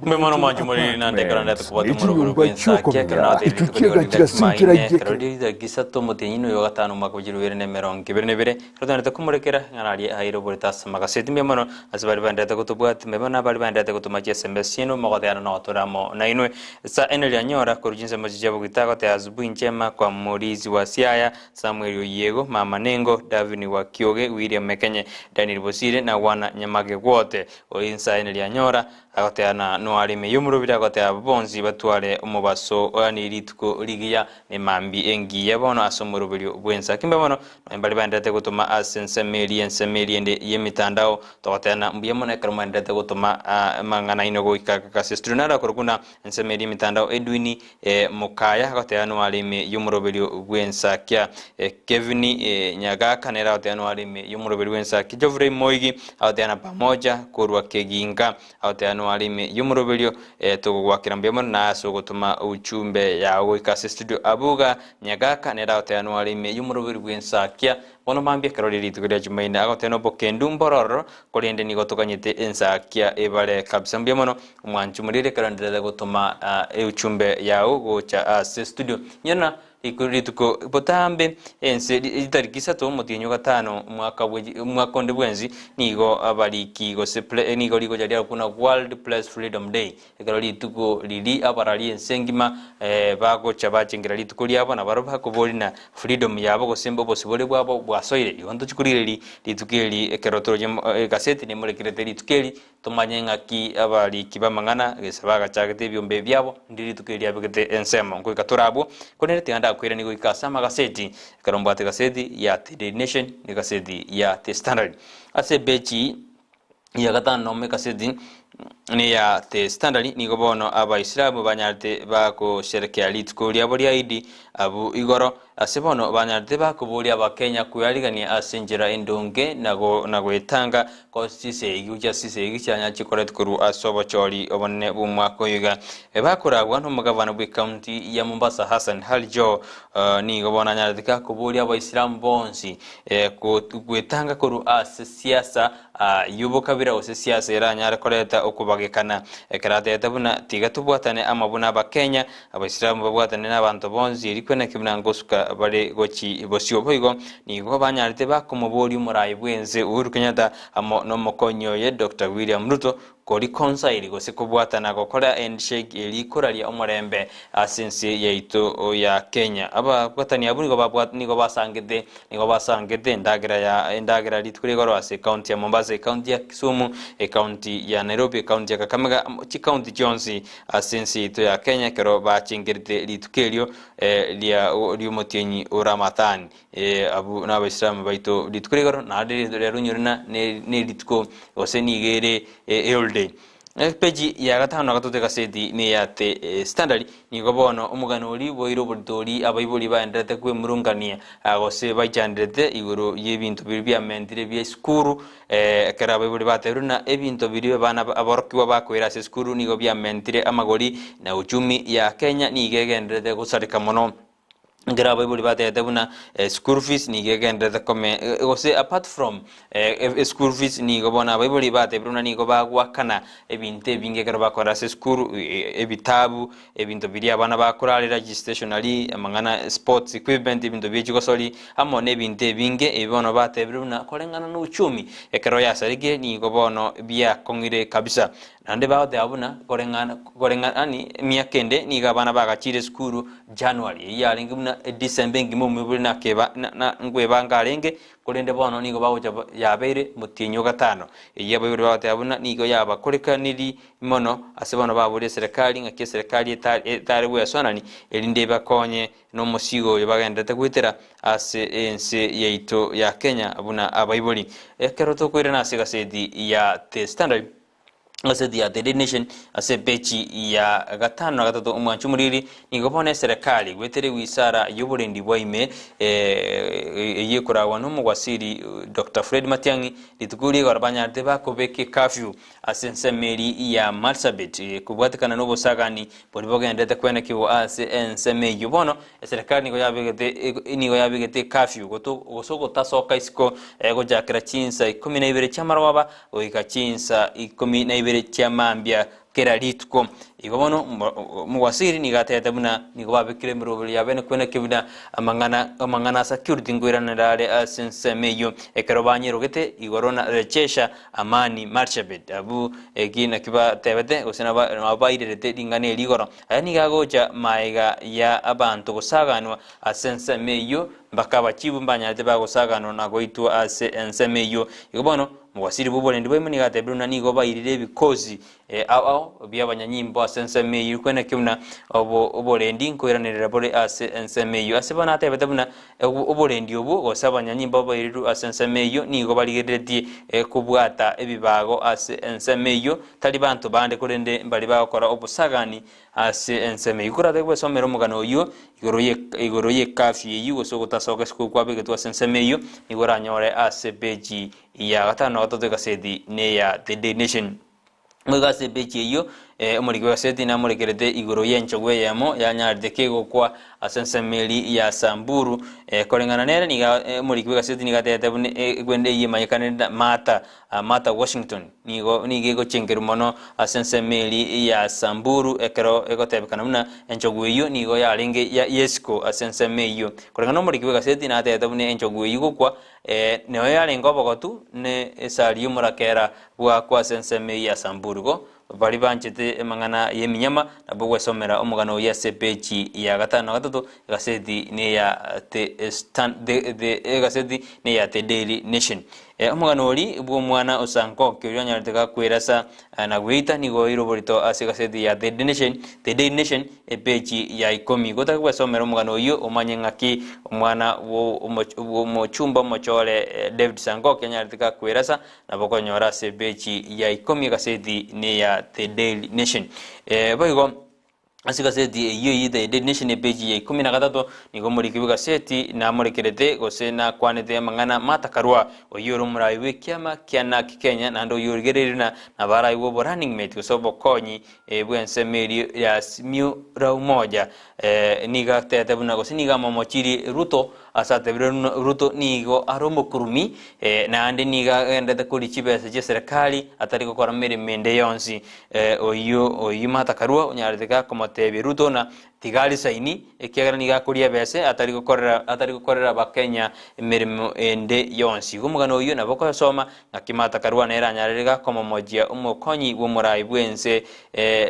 You Mbe mono mwanche moriri nande ekero ndete Apartments kobwata ne omoroboro chinyomba bw'ensakia ekero chi'okomenya nagotebirie echio rituko rigo chiagachire rire ase enchera Jumaine ekero y'ekero. riria ritariki isato omotienyi oyo gatano omwaka bwa 2022 ekero twenderete komorekera ng'a naria aire oborito ase amagaseti mbuya mono ase baria baenderete gotobwatia mbuya mono abaria baenderete gotoma chiSMS chiaino mogoteana nogotore amo nainwe Sa ene rianyora korwa chinsemo chia bogita agotea Asubuhi njema kwa Morizi wa Siaya Samuel Oyiego, Mama Nengo, Davini wa Kioge, William Mekenye, Daniel Bosire na Wana Nyamage Gwote. Oyo insa ene rianyora agoteana noare ime y'omorobiri agotea abwo bonsi batware omobaso yaani rituko rigiya ne mambi engiya bono ase omoroberio bw'ensa. Kimbe bono nonya mbaria baenderete gotoma ase ensemo eria ensemo eria ende y'emitandao togoteana mbuya mono ekero mwaenderete gotoma amang'ana aino goika ase studio. Naro akorokwa buna ensemo eria y'emitandao Edwin Mokaya agoteana noare ime y'omoroberio bw'ensakia. Kevin Nyagaka nere agoteana noare ime y'omoroberio bw'ensakia. Geoffrey Moigi agoteana pamoja korwa Keginga agoteana noare ime y'omoroberio togogwakera mbuya mono na ase ogotoma uchumbe yao goika ase studio. Abuga Nyagaka nere agoteana noare ime y'omoroberio bw'ensakia. Bono mambia ekero riria rituko ria Jumaine agoteana obokendu mbororo korende nigo toganyete ensakia ebare kabisa mbuya mono. Omwanchi omoriri ekero nderete gotoma euchumbe yao gocha ase studio. Nyora rituko botambe ense ritariki isato omotienyi o gatano omwaka bwe omwaka onde bwensi nigo abariki gose nigo rigocha riarokwa buna World Press Freedom Day. Ekero rituko riri abarari ense engima bagocha bachengera rituko riabo nabarobwo bakoboria na freedom yabo gose obosibore bwabo bwasoire. Igo ntochi korigereria rituko eri ekero toroche egaseti nemorekerete rituko eri Tomanye ng'aki abariki b'amang'ana gese bagachagete ebiombe ebi biabo, ndi rituko eri riabegete ensemo. Ngoika tore abwo, korende tiga ndakoiranie goika ase amagaseti, ekero mbwate egaseti ya The Daily Nation na egaseti ya The Standard. Ase epeji ya gatano nomo egaseti neya The Standard, nigo bono Abaisilamu banyarete bagosherekea rituko riabo ria Idi abwo igoro. Ase bono banyarete bakoboria Abakenya kwearigania ase enchera endonge na goetanga chisegi gochia chisegi chianya chikoretwe korwa ase obochori obonene bw'omwaka oyo iga. Bakoragwa nomogavana bw'ecounty ya Mombasa Hassan Ali Joho nigo bono anyarete gakoboria Abaisilamu bonsi goetanga korwa ase siasa y'obokabira gose siasa eranyare koreta okobagekana ekero atebete buna tiga tobwatane amo buna Abakenya Abaisilamu babwatane nabanto bonsi erio kweneki buna ngosuka bare gochi bosio. Boigo nigo banyarete bakomoboria omorai bw'ense Uhuru Kenyatta amo nomokonyi oye Doctor William Ruto koreconcile gose kobwatana gokora handshake erio koraria omorembe ase ense yaito ya Kenya. Ababwatani abwo nigo babwa nigo basangete nigo basangete endagera ya endagera rituko ria igoro ase ecounty ya Mombasa, ecounty ya Kisumu, ecounty ya Nairobi, ecounty ya Kakamega, chicounty chionsi Ase ense yaito ya Kenya ekero bachengerete rituko erio ria ri'omotienyi o Ramadhan, abwo n'Abaisilamu baito rituko ria igoro naende rero onyore ng'a ne rituko gose nigo ere eholiday. Epeji ya gatano na gatato egaseti neya The Standard, nigo bono omogano oria boire oborito oria abaibori baendererete kwemurungania gose baichanderete igoro y'ebinto biria biamentire bia esukuru Ekero abaibori batebirie buna ebinto biria abana aborokigwa bakoira ase esukuru nigo biamentire amagori, na uchumi ya Kenya nigo egendererete gosareka mono. Ekero abaibori batebete buna school fees nigo egendererete kome gose apart from school fees nigo bono abaibori batebirie buna nigo bagoakana ebinto ebinge ekero bakora ase esukuru, ebitabu, Ebinto biria abana bakorarera, chistationary, amang'ana, sports equipment, ebinto bie chigosori, amo nebinto ebinge, ebi bono batebire buna koreng'ana nochumi ekero yasarekire nigo bono biakong'ire kabisa. Naende bagoteba buna koreng'ana koreng'ana yaani emiaka ende nigo abana bagachire esukuru January, eyio yarenge buna December engima omoibori nakeba na na nkwebanga arenge, Korende bono nigo bagocha yabeire motienyi o gatano, eyio abaibori bagoteba buna nigo yabakorekaniri mono ase bono baboria eserekari ng'aki eserekari etare gwesoanani erinde ebakonye nomosigo oyo bagenderete goetera ase ense yaito ya Kenya buna abaibori. Ekero tokoirana ase egaseti ya The Standard. Egazeti ya The Daily Nation ase epeji ya gatano na gatato omwancho omoriri nigo bono eserekari goetera ewisara y'oborendi bwa ime eyio ekoragwa n'omogwasiri Doctor Fred Matiang'i rituko rigoro banyarete bakobeka ecurfew ase ensemo eri ya Marsabit kobwatekana n'obosagani boria bogenderete kwenekigwa ase ensemo eyio bono Eserekari nigo yabegete nigo yabegete ecurfew gose ogotasoka isiko gochakera chinsa ikomi na ibere chi'amarogoba goika chinsa ikomi na ibere chia mambia. kera rituko. Igo bono omowasiri nigo atebete buna nigo babekire emeroberi ya bene kweneki buna amang'ana amang'ana a security nkoiranera are ase ensemo eyio ekero banyerogete igoro na Rejesha Amani Marsabit. Abwo eki naki batebete gose nabo nabo bairerete ring'ana eri igoro. Aya nigo agocha maega ya abanto gosaganwa ase ensemo eyio mpaka abachifu mbanyarete bagosaganwa na goitwa ase ensemo eyio. Igo bono omowasiri bw'oborendi bwaimo nigo atebire buna nigo bairire ebikosi Ao ao bi'abanyanyimbo ase ensemo eyio kweneki buna obo oborendi nkoiranerera bore ase ensemo eyio. Ase bono atebete buna oborendi obwo gose abanyanyimbo abairirwe ase ensemo eyio nigo barigereretie kobwata ebibago ase ensemo eyio, tari banto bande korende mbaria bagokora obosagani ase ensemo eyio. Korate gwesomera omogano oyio igoro ye igoro y'ecurfew eyio gose ogotasoka isiko kwabegetwe ase ensemo eyio, nigo oranyore ase peji ya gatano na gatato egaseti neya The Daily Nation. Goika ase epeji eyio, omoriki bw'egaseti namorekerete igoro y'enchogu eyemo yanyarete kegokwa ase ensemo eria ya Samburu. Koreng'ana nere nigo omoriki bw'egaseti nigo atebete buna egwende eyio emanyekanete na Martha, Martha Washington, nigo nigo egochenkerwa mono ase ensemo eria ya Samburu ekero egotebekana buna enchogu eyio nigo yarenge ya y'esiko ase ensemo eyio. Koreng'ana nomoriki bw'egaseti natebete buna enchogu eyio gokwa Neo yarenge obogotu ne esari y'omorakera bw'akwa ase ensemo eyio ya Samburu. Igo baria banchete amang'ana y'eminyama nabo gwesomera omogano oyio ase epeji ya gatano na gatato egaseti neya The Stan The The egaseti neya The Daily Nation. Omogano oria bw'omwana o Sankoki oria onyarete gakwerasa na gweita nigo oeire oborito ase egaseti ya The Nation The Daily Nation Epeji ya ikomi. Gotaka gwesomera omogano oyio omanye ng'aki omwana bw'omochumba omochore David Sangoki anyarete gakwerasa, nabo okonyora ase epeji ya ikomi egaseti neya The Daily Nation. Boigo ase egaseti eyio eyio The Daily Nation epeji ya ikomi na gatato nigo omoriki bw'egaseti namorekerete gose nakwanete amang'ana Martha Karua oyio ore omorai bw'ekiama kia Narc Kenya naende oyio origereirie na nabaraigwe obo running mate gose obokonyi bw'ensemo eria ya Simiyu la Umoja, nigo atebete buna gose nigo amomochirie Ruto ase atebire buna Ruto nigo are omokurumi naende nigo agenderete koria chibesa chia eserekari atari gokora meremo ende yonsi. Oyio oyio Martha Karua onyarete gakomotebia Ruto ng'a tiga arisaini ekiagera nigo akoria ebese atari gokorera atari gokorera abakenya emeremo ende yonsi. Igo omogano oyio nabo okoyosoma Naki Martha Karua nere anyarire gakomomochia omokonyi bw'omorai bw'ense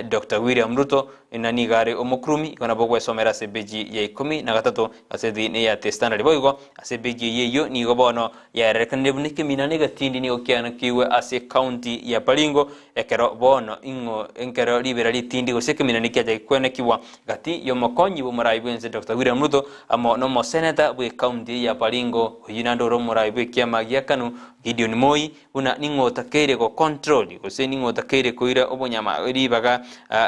Doctor William Ruto na nigo are omokurumi igo nabo ogwesomera ase epeji ya ikomi na gatato ase eya The Standard. Boigo ase epeji eyio eyio nigo bono yaererekanire buna ekemina na egetindi nigo kianokigwe ase ecounty ya Baringo ekero bono ing'o enkero ribera ritindi gose ekemina nikiacha kwenekigwa gati y'omokonyi bw'omorai bw'ense Doctor William Ruto amo nomoseneta bw'ecounty ya Baringo oyio naende ore omorai bw'ekiama gia Kanu Gideon Moi, buna ning'o otakeire go control gose ning'o otakeire koira obonyama ribaga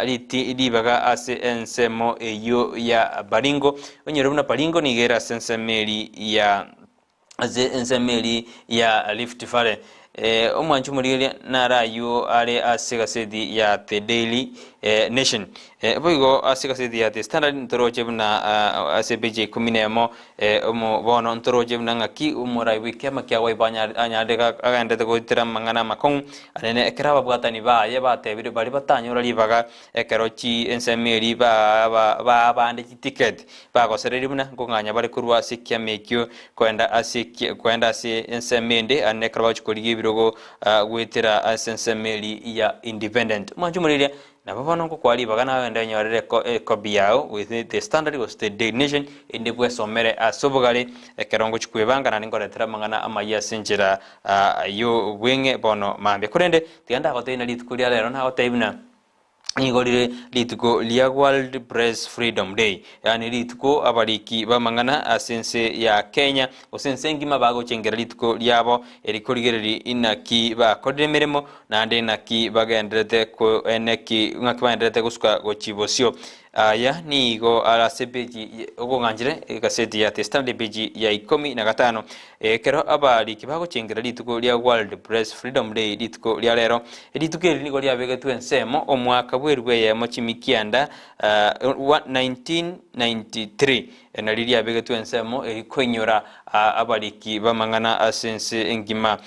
riti ribaga ase ensemo eyio ya Baringo. Onyore buna Baringo nigo ere ase ensemo eri ya ase ensemo eri ya Rift Valley. Omwanchi omorigereria nare ayio are ase egaseti ya The Daily Nation. Boigo ase egaseti ya The Standard ntoroche buna ase epeji ya ikomi na emo Omo bono ntoroche buna ng'aki omorai bw'ekiama kia Wiper anyarire agenderete goitera amang'ana amakong'u anene ekero ababwatani baye batebire baria batanyora ribaga ekero chi ensemo eria ba baa abande chiticket bagosereria buna nkong'anya bare korwa ase ekiama ekio koenda ase koenda ase ensemo ende anene ekero bagochia korigia ebirogo goetera ase ensemo eria ya independent. Omwancho omorigereria Nabo bono ngokoa ribaga nawe ogende onyorere ekobi yao with The Standard gose The Daily Nation, erinde bwesomere ase obogare ekero ngochia kwebanga naende nkoretere amang'ana amayia ase enchera y'obweng'e bono mambia. Korende tiga ndagotebie buna rituko ria rero nagotebie buna nigo rire rituko ria World Press Freedom Day, yaani rituko abariki b'amang'ana ase ense ya Kenya gose ense engima bagochengera rituko riabo eri korigereria inaki bakorire emeremo Naende naki bagendererete koeneki, ng'aki bagendererete gosuka gochia bosio. Aya nigo are ase epeji okong'anchire egaseti ya The Standard epeji ya ikomi na gatano. Ekero abariki bagochengera rituko ria World Press Freedom Day rituko ria rero, rituko eri nigo riabegetwe ensemo omwaka bw'eribu eyemo chimikianda 1993 nario riabegetwe ensemo eri koinyora abariki b'amang'ana ase ense engima.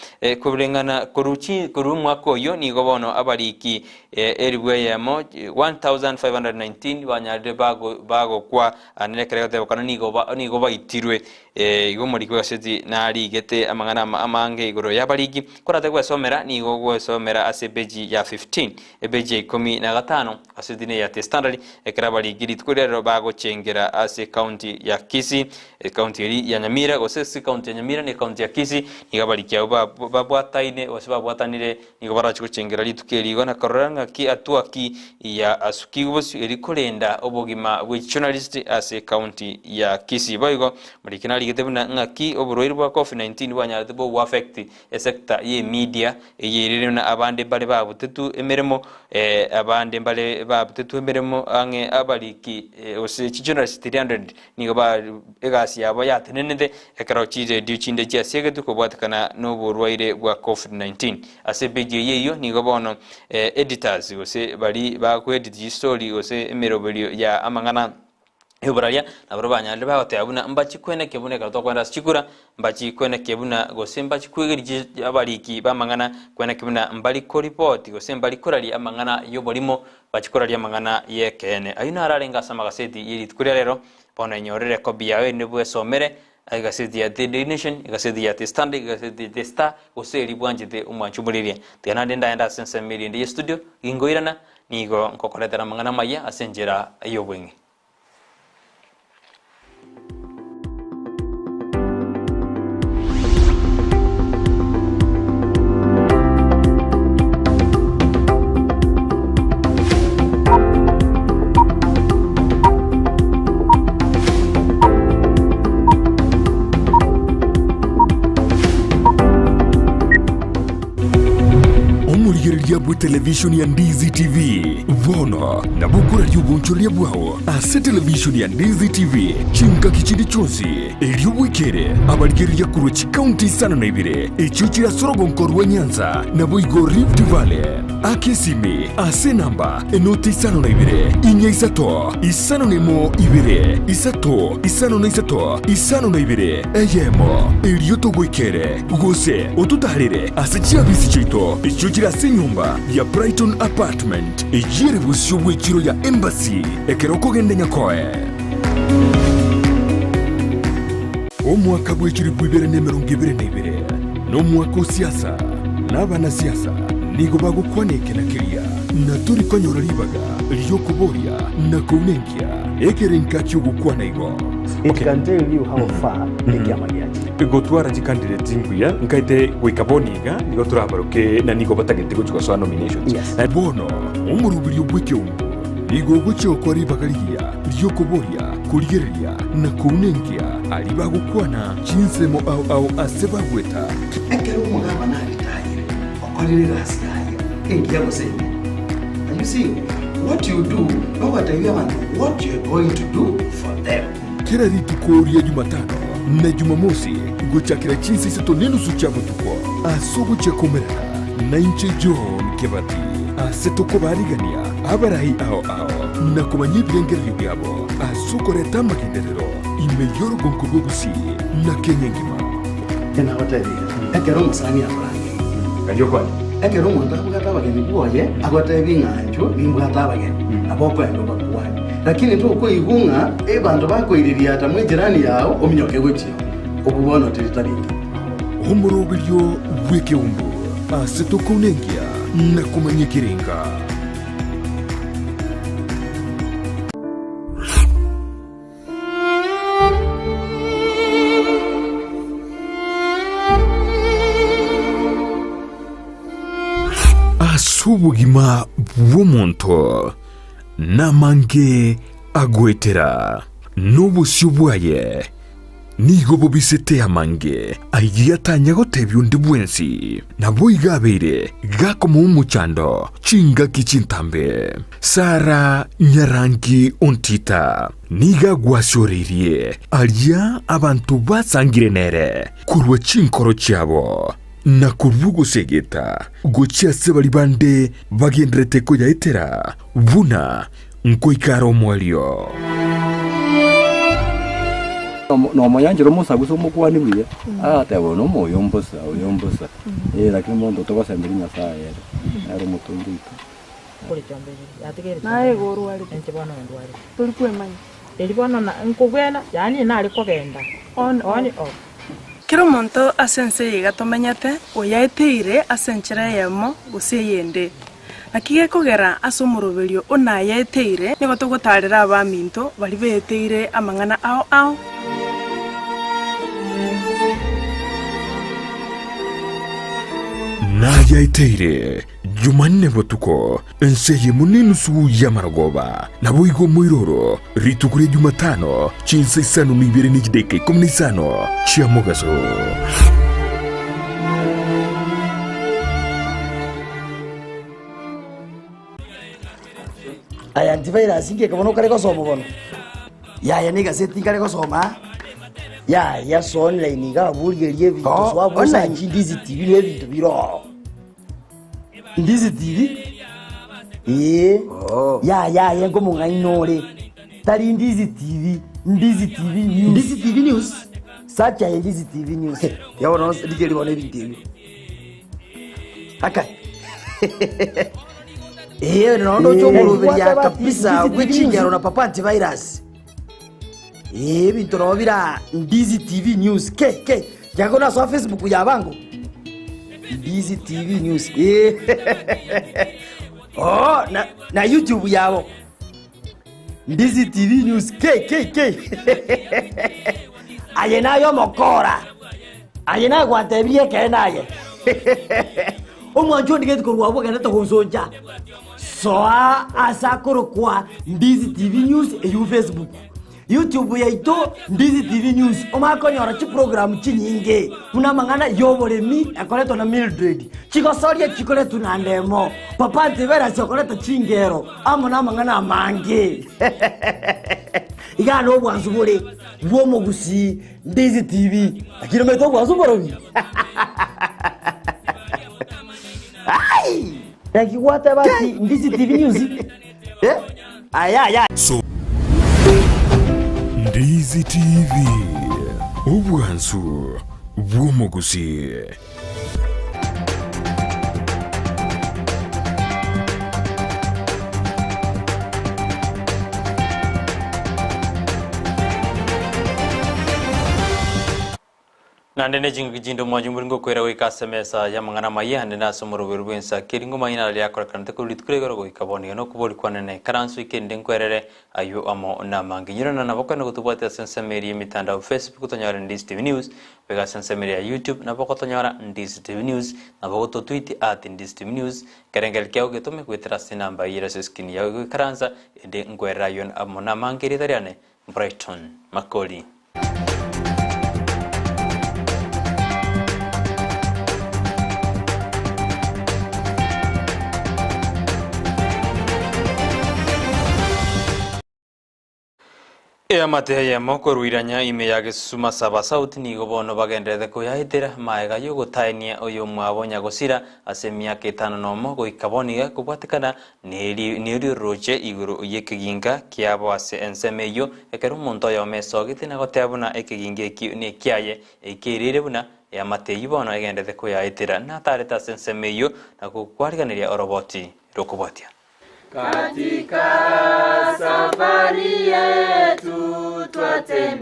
Koreng'ana korwa omwaka oyio nigo bono abariki eribu eyemo 1519 banyarire bagokwa naende ekero egotebekana nigo baitirwe. Igo omoriki bw'egaseti narigete amang'ana amange igoro y'abariki. Korate gwesomera, nigo ogwesomera ase epeji ya 15, epeji ya ikomi na gatano, gaseti neye ya The Standard, ekero abariki rituko ria rero bagochengera ase ekaunti ya Kisii, ekaunti eria ya Nyamira, gose ase ekaunti ya Nyamira na ekaunti ya Kisii, nigo abariki abwo babwataine gose babwatanire Nigo barache gochengera rituko eri igo na korora ng'aki hatua ki ya asukigwe bosio eri korenda obogima bwe chijournalist ase county ya Kisii. Boigo Muriki narigete buna ng'aki oborwaire bwa Covid 19 bwanyarete bogo affect esector ye media eye erire buna abande mbare babutetwe emeremo abande mbare babutetwe emeremo ang'e abariki gose chijournalist 300 Nigo ba egasi yabo yatenenete ekero chiredio chinde chiasiegetwe kobwatekana noborwaire bwa Covid-19. Ase epeji eyio eyio nigo bono editors gose bari bakoedit chistori gose emeroberio ya amang'ana y'oboraria naboro banyarire bagoteba buna mbachi kwenekia buna ekero tokoenda ase chikura mbachi kwenekia buna gose mbachi kwegeria abariki b'amang'ana kwenekia buna mbari koripoti gose mbari koraria amang'ana y'oborimo Bachia koraria amang'ana y'ekeene. Ayio naro arenge ase amagaseti ye rituko ria rero. Bono enyorere ekobi yao erinde bwesomere egaseti ya The Daily Nation, egaseti ya The Standard, egaseti ya The Star, gose eria bwanchete omwancho omoririe. Tiga naende ndaende ase ensemo eria ende ye studio, ginkoirana, nigo nkokoretera amang'ana amaya ase enchera y'obweng'e. Omorigereria bw'etelevishoni ya Ndizi TV bono nabo okoraria obonchoreria bwao ase televishoni ya Ndizi TV chingaki chinde chionsi, erio bwekere abarigereria korwa chikaunti isano na ibere echio chire ase orogonko rwa Nyanza naboigo Rift Valley. Aka esimi ase enamba enoti isano na ibere, inya isato, isano na emo ibere, isato, isano na isato, isano na ibere, eyemo, erio togoikere, gose ototaarere ase chiabisi chiaito echio chire ase enyomba ya Brighton Apartment, eyio ere bosio bw'echiro ya Embassy ekero okogenda Nyakoe. Omwaka bw'echilifu ibere na emerongo ebere na ibere nomwaka o siasa, na abanasiasa nigo bagokwana eke na keria, na tori konyora ribaga ri'okoboria na kounenkia ekerenka ki'ogokwana igo. It can tell you how far ekiama giachire. Gotwara chicandidate mbuya nkaete goika bono iga nigo torabaroke na nigo batagete gochia gosoa nominations. Yes. Bono omoroberio bw'ekeungo nigo ogochia gokora ribaga rigiya ri'okoboria, korigereria, na kounenkia aria bagokwana chinsemo ao ao ase bagweta. Ekero omogabana aritayire, okorire egasi yaye, engiya gose embe. And you see, what you do, nogotebia abanto what you are going to do for them. Kera rituko ria Jumatano na Jumamosi gochakera chinsa isato nenusu chia botuko ase ogochia komerana nainche John Kebati ase tokobarigania abarai ao ao na komanya ebirengererio biabo ase okoreta amagenderero ime y'orogonko rwa Gusii na Kenya engima. Nabatebirie, ekero omosani akorangeirie, ekero omonto abwate abageni bwoye, agotebie ng'a inchuo nimbwate abageni, nabo okoenda obakwanie. Lakini tokoigwa ng'a abanto bakoiririata mw'ejirani yao ominyoke gochia oo, obwo bono teri tari engiya. Omoroberio bw'ekeumbu ase tokounenkia na komanya ekerenga. Ase obogima bw'omonto namange agoetera, na obosio bwaye. Nigo bobisete amange ayio atanya gotebia onde bwensi, naboigo abeire gakomoa omochando chingaki chintambe. Sara nyarangi ontita nigo agwasioreirie aria abanto basangire nere korwa chinkoro chiabo, na korwa ogosegeta gochia ase baria bande bagendererete koyaetera buna nkoika are omoerio. Nomoyanchera omosagusa omokwanie buya, agateba oyo nomoyo mbosa, oyo mbosa, eh, lakini monto togosemeria Nyasaye ere, nere omotongi oito. Naye igo orwarete, tori kwemanya. On off. Kera omonto ase ense eye iga tomenyete, oyaeteire ase enchera eyemo gose eyende. Naki gekogera ase omoroberio o nayaeteire, nigo togotaarera abaminto baria beeteire amang'ana ao ao. Nayaeteire Jumanne botuko, ense eyemo nenusu y'amarogoba, naboigo omoiroro, rituko ria Jumatano, chinsa isano na ibere ne chidakika ikomi na isano chia mogaso. Aya antivirus ngeke bono okare gosoma bono? Yaya na egaseti nkare gosoma aa? Yaya soa online iga abwo origererie ebinto Oh, soa abwo online. osachi Ndizi TV na ebinto bire oo. Ndizi TV? Ee. Oh. Yaya aye nkomong'aini ore. Tari Ndizi TV, Ndizi TV News. Ndizi TV News? Search aye Ndizi TV News. Tiga bono rigereria bono ebinto ebio. Akai. Ee, nondo oche omoroberia kabisa bwe chingero na papa antivirus. Ee, ebinto nabo bira Ndizi TV News. Ke ke, jago na soa Facebook ya bango. Ndizi TV News. Ee. Oh, na, na YouTube yabo. Ndizi TV News. Ke ke ke. Aye naye omokora. Aye naye gwantebirie ekeene aye. Omwancho ondigeti korwa abwo ogenderete gonsoncha. Soa ase akorokwa Ndizi TV News eywo Facebook. YouTube yaito Ndizi TV News omanye konyora chiprogram chinyinge buna amang'ana y'oboremi ekoretwa na Mildred, chigosoria chikoretwa na Ndemo, Papa Antivirus okoreta chingero amo namang'ana amange. Igaa nobwansu bore bw'omogusii Ndizi TV. Lakini omanyete obwansu mborobi? Ai! Naki gwateba ati Ndizi TV News? Eh? Aya aya. So Ndizi TV, obwansu bw'omogusii. Naende ne chingaki chinde omwancho mbori ngokwera goika ase emesa y'amang'ana amayia, naende nase omoroberu bw'ensa keri ngomanye naro riakorekanete korwa rituko ria igoro goika bono. Iga nokobori kwane naikaranse oike rinde nkwerere ayio amo namange. Inyora nabo kore nogotobwatia ase ensemo eria y'emitandao Facebook tonyore Ndizi TV News, Bega ase ensemo eria ya YouTube nabo ogotonyora Ndizi TV News, nabo ogototweet at Ndizi TV News, ekerengererio kiao getome goetera ase enamba eyio ere ase escreen yao egoikaransa, ende nkwerere ayio amo namange erieta riane Brighton Makori. Eamate eyemo korwa Iranya ime ya Gesusu Masaba South nigo bono bagendererete koyaetera magega y'ogotaenia oyomwabo nyagosira ase emiaka etano nomo goika bono iga kobwatekana nerioroche igoro y'ekeginga kiabo ase ensemo eyio ekero omonto oyomo esogete na goteba buna ekeginga ekio nekiaye ekeirire buna eamate eyio bono egendererete koyaetera natarete ase ensemo eyio na gokwariganeria oroboti rokobwatia. Katika safari yetu twatembea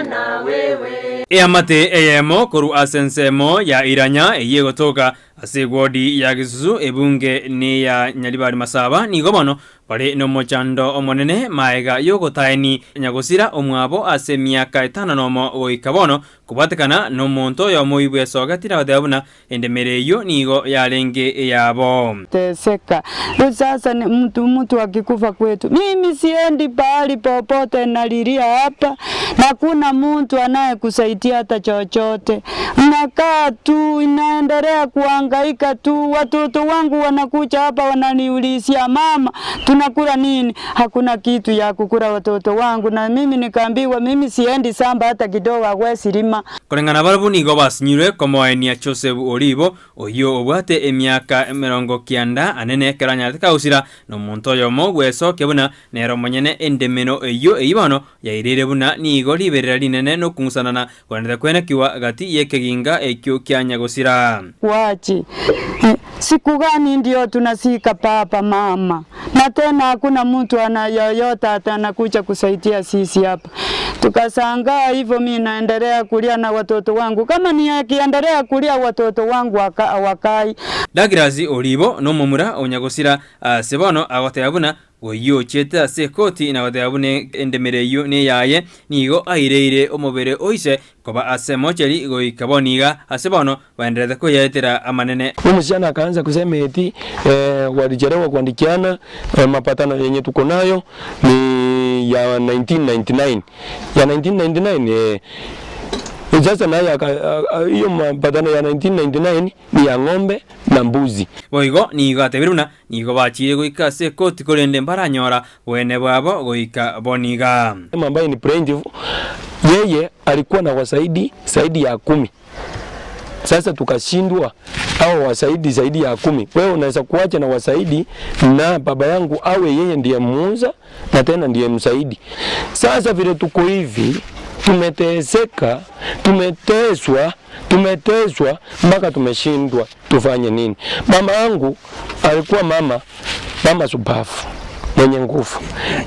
na wewe. Eamate eyemo korwa ase ensemo ya Iranya eyio egotoka. Ase ewodi ya Gisusu, ebunge neya Nyaribari Masaba nigo bono bare nomochando omonene maega y'ogotaeni nyagosira omwabo ase emiaka etano nomo goika bono kobwatekana nomonto oyomo oibwesogeti na goteba buna endemero eyio nigo yarenge eyabo. Teseka. Riu sasa ni mtu mtu akikufa kwetu, mimi siendi pahali popote, nalilia hapa na kuna mtu anayekusaidia hata chochote. Nakaa tu, naendelea kuhangaika tu. Watoto wangu wanakuja hapa wananiulizia, mama, tunakula nini? Hakuna kitu ya kukula watoto wangu, na mimi nikaambiwa mimi siendi samba hata kidogo, hawezi lima. Koreng'ana barabwo nigo basinyirwe komoenia Joseph Oribo, oyio obwate emiaka 90 anene ekero anyarete kagosira, na omonto oyomo bwesokia buna nere omonyene endemero eyio eyio bono yaireire buna nigo riberera rinene nokong'usanana kwenerete kwenekigwa gati y'ekeginga ekio kia nyagosira. Wachi, Siku gani ndio tunasika papa mama, na tena hakuna mtu ana yoyote ata anakuja kusaidia sisi hapa. Tukasangaa hivyo, mi naendelea kulia na watoto wangu, kama nikiendelea kulia watoto wangu hawakai. Douglas Oribo nomomura o nyagosira ase bono agoteba buna Oyio ochiete ase ekoti na goteba buna endemero eyio neyaye, nigo aireire omobere o ise koba ase mocheri goika bono iga ase bono baendererete koyaetera amanene. Huyu msichana akaanza kusema eti eh, walichelewa kuandikiana eh, mapatano yenye tuko nayo ni ya 1999 ya 1999 eh, sasa naye hiyo mapatano ya 1999 ni ya ng'ombe na mbuzi. Boigo nigo atebire buna nigo bachiire goika ase ekoti korende mbaranyora boene bwabo goika bono iga. Ambaye ni plaintiff yeye alikuwa na wasaidi zaidi ya kumi sasa tukashindwa hao wasaidi zaidi ya kumi wewe unaweza kuacha na wasaidi na baba yangu awe yeye ndiye muuza na tena ndiye msaidi sasa vile tuko hivi tumeteseka tumeteswa tumeteswa mpaka tumeshindwa tufanye nini mama yangu alikuwa mama mama supafu mwenye nguvu,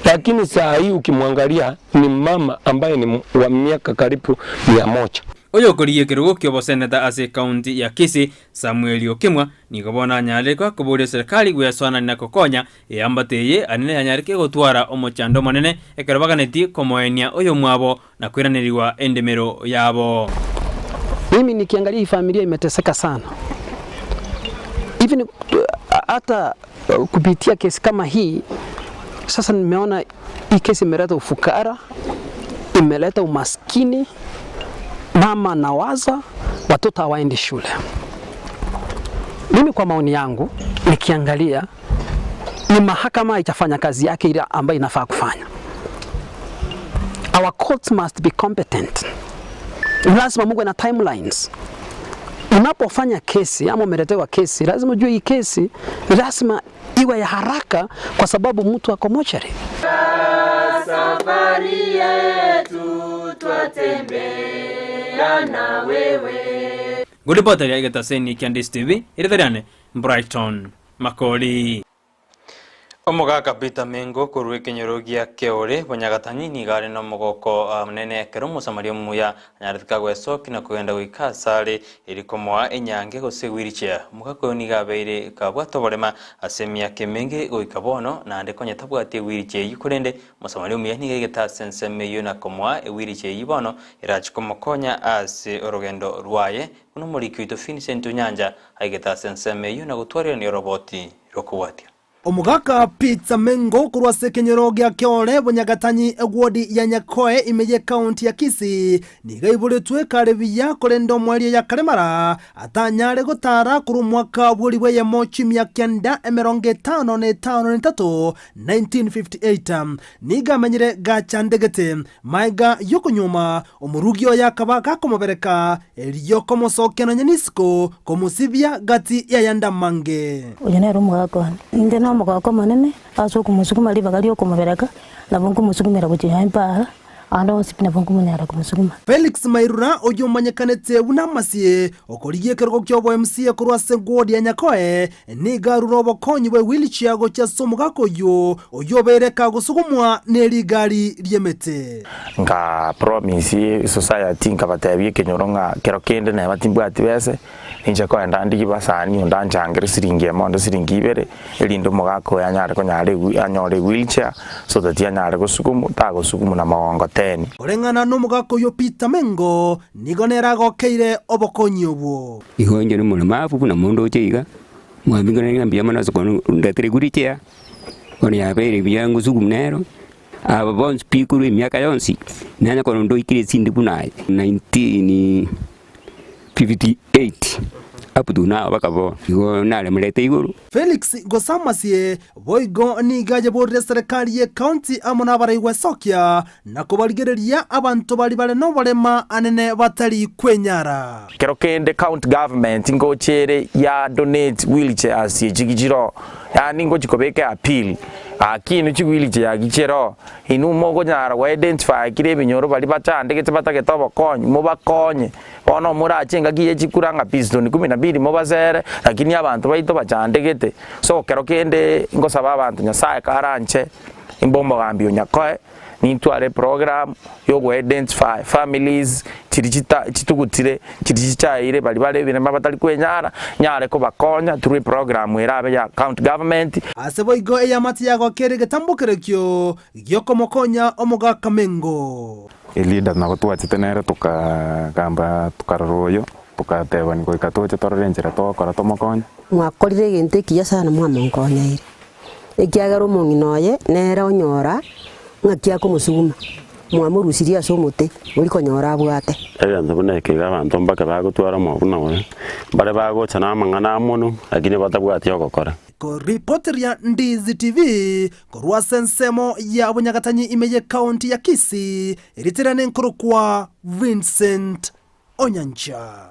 lakini saa hii ukimwangalia ni mama ambaye ni wa miaka karibu 100. Oyokorigia ekerogo ki'oboseneta ase ekaunti ya Kisii, Samuel Okemwa, nigo bono anyarire koboria serikali gwesoanania na kokonya eambato eye anene yanyareke gotwara omochando omonene ekero baganetie komoenia oyomwabo na koiranerigwa endemero yabo. Mimi nikiangalia hii familia imeteseka sana. Even hata kupitia kesi kama hii, sasa nimeona hii kesi imeleta ufukara, imeleta umaskini, mama anawaza, watoto hawaendi shule. Mimi kwa maoni yangu nikiangalia ni mahakama itafanya kazi yake ile ambayo inafaa kufanya. Our courts must be competent. Lazima muwe na timelines. Unapofanya kesi ama umeletewa kesi, lazima ujue hii kesi lazima iwe ya haraka, kwa sababu mtu ako mochari. Safari yetu twatembea na wewe. Ngoripoteria egetaseni kia Ndisi TV, erieta riane Brighton Makori. Omogaka Peter Mengo korwa ekenyoro gia Keore, Bonyagatanyi nigo are nomogoko omonene ekero Omosamaria omuya anyarete kagwesokia na kogenda goika asare erio komoa enyange gose wheelchair. Omogaka oyo nigo abeire kabwate oborema ase emiaka emenge goika bono naende konya tabwati ewheelchair eyio korende Omosamaria omuya nigo aigete ase ensemo eyio na komoa ewheelchair eyio bono erache komokonya ase orogendo rwaye buna omoriki oito Vincent Onyancha aigete ase ensemo eyio na gotwarirania oroboti rokobwatia. Omogaka Peter Mengo korwa ase ekenyoro gia Keore Bonyagatanyi ewodi ya Nyakoe ime y'ekaunti ya Kisii nigo aiboretwe kare buya korende omoerio yakaremara atanyare gotara korwa omwaka bw'eribu eyemo chimia kenda 55 na etato, 1958. Nigo amenyire gachandegete maega y'okonyuoma omorugi oye akaba gakomobereka erio komosokia nonya nisiko komosibia gati y'ayande amange. Oyo nere omogaka one, inde nomogaka omonene ase okomosuguma ribaga ri'okomobereka, nabo nkomosugumera gochia mpara. Ande onsi pi nabo nkomonyara komosuguma. Felix Mairura oyio omanyekanete buna Amasie, okorigia ekerogo ki'obo MCA korwa ase ward ya Nyakoe, nigo arure obokonyi bwe wheelchair gochia ase omogaka oyio, oyio obeire kagosugumwa ne rigari ri'emete. Nka promise society nkabatebia ekenyoro ng'a kero kende neba timbwati bese, ninche kogenda ndigie basani onde anchangere siringi emo onde siringi ibere, erinde omogaka oyo anyare konyara ewi anyore ewheelchair so that anyare gosukumwa tagosukumwa na mogongoteni. Koreng'ana nomogaka oyio Peter Mengo, nigo nere agokeire obokonyi obwo. Igo inche nomolemavu buna mondoche iga, mwambing'ana ng'a mbuya mono ase kondetera ewheelchair, bono yabeire buya ngosukumwa nero. Aba bonsi pi korwa emiaka yonsi, nanye korwa ndoikire esindi buna aye, 1958 up to now mpaka bono, igo naremorete igoro. Felix Gosamasie boigo nigo ayeborire eserekari y'ecounty amo nabaraigwa esokia na kobarigereria abanto baria bare noborema anene batari kwenyara. Kero kende county government ngocha ere ya donate wheelchairs echi chiroo, yaani ngochi kobeka eappeal. Gaki inwe chigwili chiagia chiroo, inwe mogonyara go identify kera ebinyoro baria bachandegete batagete obokonyi, mobakonye. Bono morache engaki ye chikura ng'a piston kumi na mbili mobasere, lakini abanto baito bachandegete. So kero kende ngosaba abanto Nyasaye karanche, imbe omogambi o Nyakoe, Nintware eprogram yogo identify families chiria chita chitugutire, chiria chichaeire baria bare ebirema batari kwenyara, nyare kobakonya through eprogram erabe ya county government. Ase boigo eamate yagokera egetambo kerekio giokomokonya omogaka Mengo. Eleader nabo twachete nere tokagamba tokarora oyo, togatebani goika toche torore enchera togokora tomokonye. Mwakorire egento ekiya sana mwamonkonyeire. Ekiagera omong'ina oye nere onyora ng'aki akomosuguma, mwamorusirie ase omote oria konyora abwate. Egento buna eke iga abanto mbake bagotwara omoyo buna oyo, mbare bagocha na amang'ana amonwe, lakini batabwati ogokora. Koripoteria Ndizi TV korwa ase ensemo ya Bunyagatanyi ime ye county ya Kisii, eritere nenkorokwa Vincent Onyancha.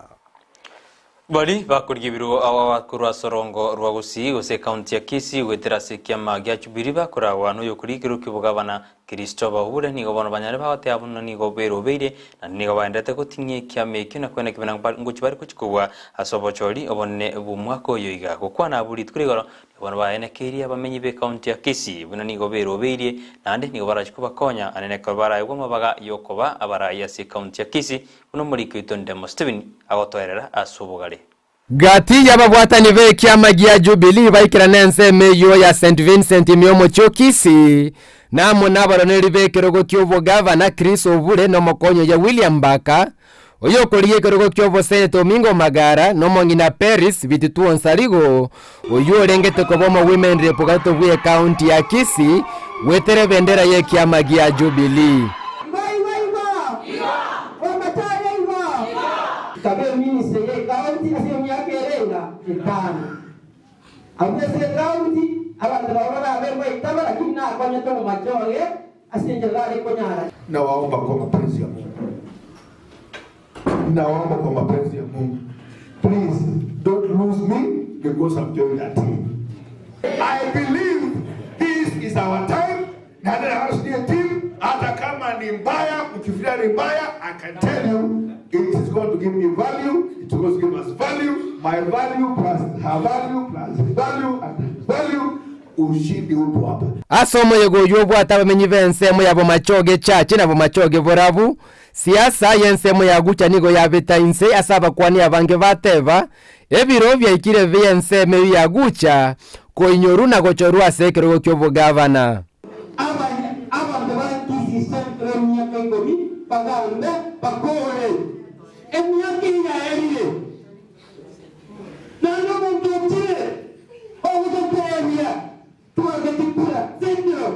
Baria bakorigia ebirogo ao korwa ase orongo rwa Gusii gose ekaunti ya Kisii goetera ase ekiama gia Jubilee bakoragwa noyokorigia ekerogo ki'obogabana Christopher Obure nigo bono banyare bagoteba buna nigo berobeire naende nigo baenderete goting'ia ekiama ekio na koena kebena ngochia bare gochia kobua ase obochori obonene bw'omwaka oyo iga. Gokwana abwo rituko rigoro nigo bono baenekeirie abamenyi b'ekaunti ya Kisii buna nigo berobeirie naende nigo barachie kobakonya anene ekero baraegwe amabaga yokoba abarai ase ekaunti ya Kisii Buna omoriki oito Ndemo Stephen agotoerera ase obogare. Gati y'ababwatani b'ekiama gia Jubilee baikerane ensemo eyio ya St Vincent ime omochie o Kisii, na amo nabaroneri b'ekerogo ki'obogavana Chris Obure na omokonyi oye William Mbaka, oyokorigia ekerogo ki'oboseneta Omingo Magara na omong'ina Peris Bititu Onsarigo, oyio orengete koba omowomen rep gatato bw'ecounty ya Kisii goetera ebendera y'ekiama gia Jubilee. Kabe eministry y'ecounty ase emiaka ere enga etano. Abwo ase ecounty abanto nabo barabe mbaitaba lakini nakonyete omomache oye ase enchera rare konyara. Nawaomba kwa mapenzi ya Mungu. Nawaomba kwa mapenzi ya Mungu. Please don't lose me because I'm joining a team. I believe this is our time. Na nina team hata kama ni mbaya, ukifikiria ni mbaya, I can tell you it is going to give me value, it is going to give us value, my value plus her value plus his value and his value. Ushindi upo hapa. Ase omoyega oyio obwate abamenyi b'ensemo ya Bomachoge Church na Bomachoge Borabu, siasa y'ensemo ya Gucha nigo yabeta inse ase abakuani abange bateba, Ebiro biaikire bi'ensemo eyio ya Gucha koinyorwa na gochorwa ase ekerogo ki'obogavana. Abanto ba Kisii Central emiaka ikomi bagambe bakoore emiaka eye yaerire. Naende omonto ochire ogototeebia twake chikura Central,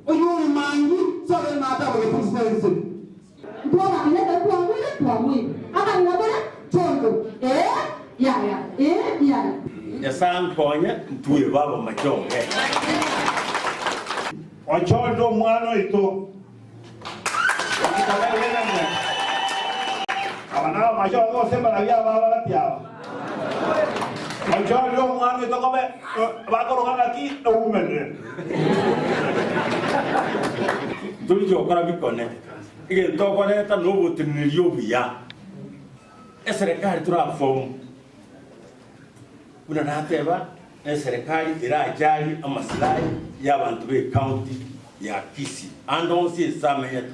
oyio ore mangi sobe maate abagete chisese. Ntwabamenyete twamwire twamwire abang'ina bare chongo ee yaya ee yaya. Nyasae ankonye ntue baba machoge. Ochorire omwana oito. Aba nabamachoge gose mbarabwo aba abagati aba. Ochorire omwana oito kobe bakoroka ng'aki oumerire. Ntoriche gokora bikone. Egento okoreta noboteneneri obuya. Eserekari toraform buna nateba neserekari erajari amasilahi y'abanto b'ecounty ya Kisii ande onsi ase amenyete.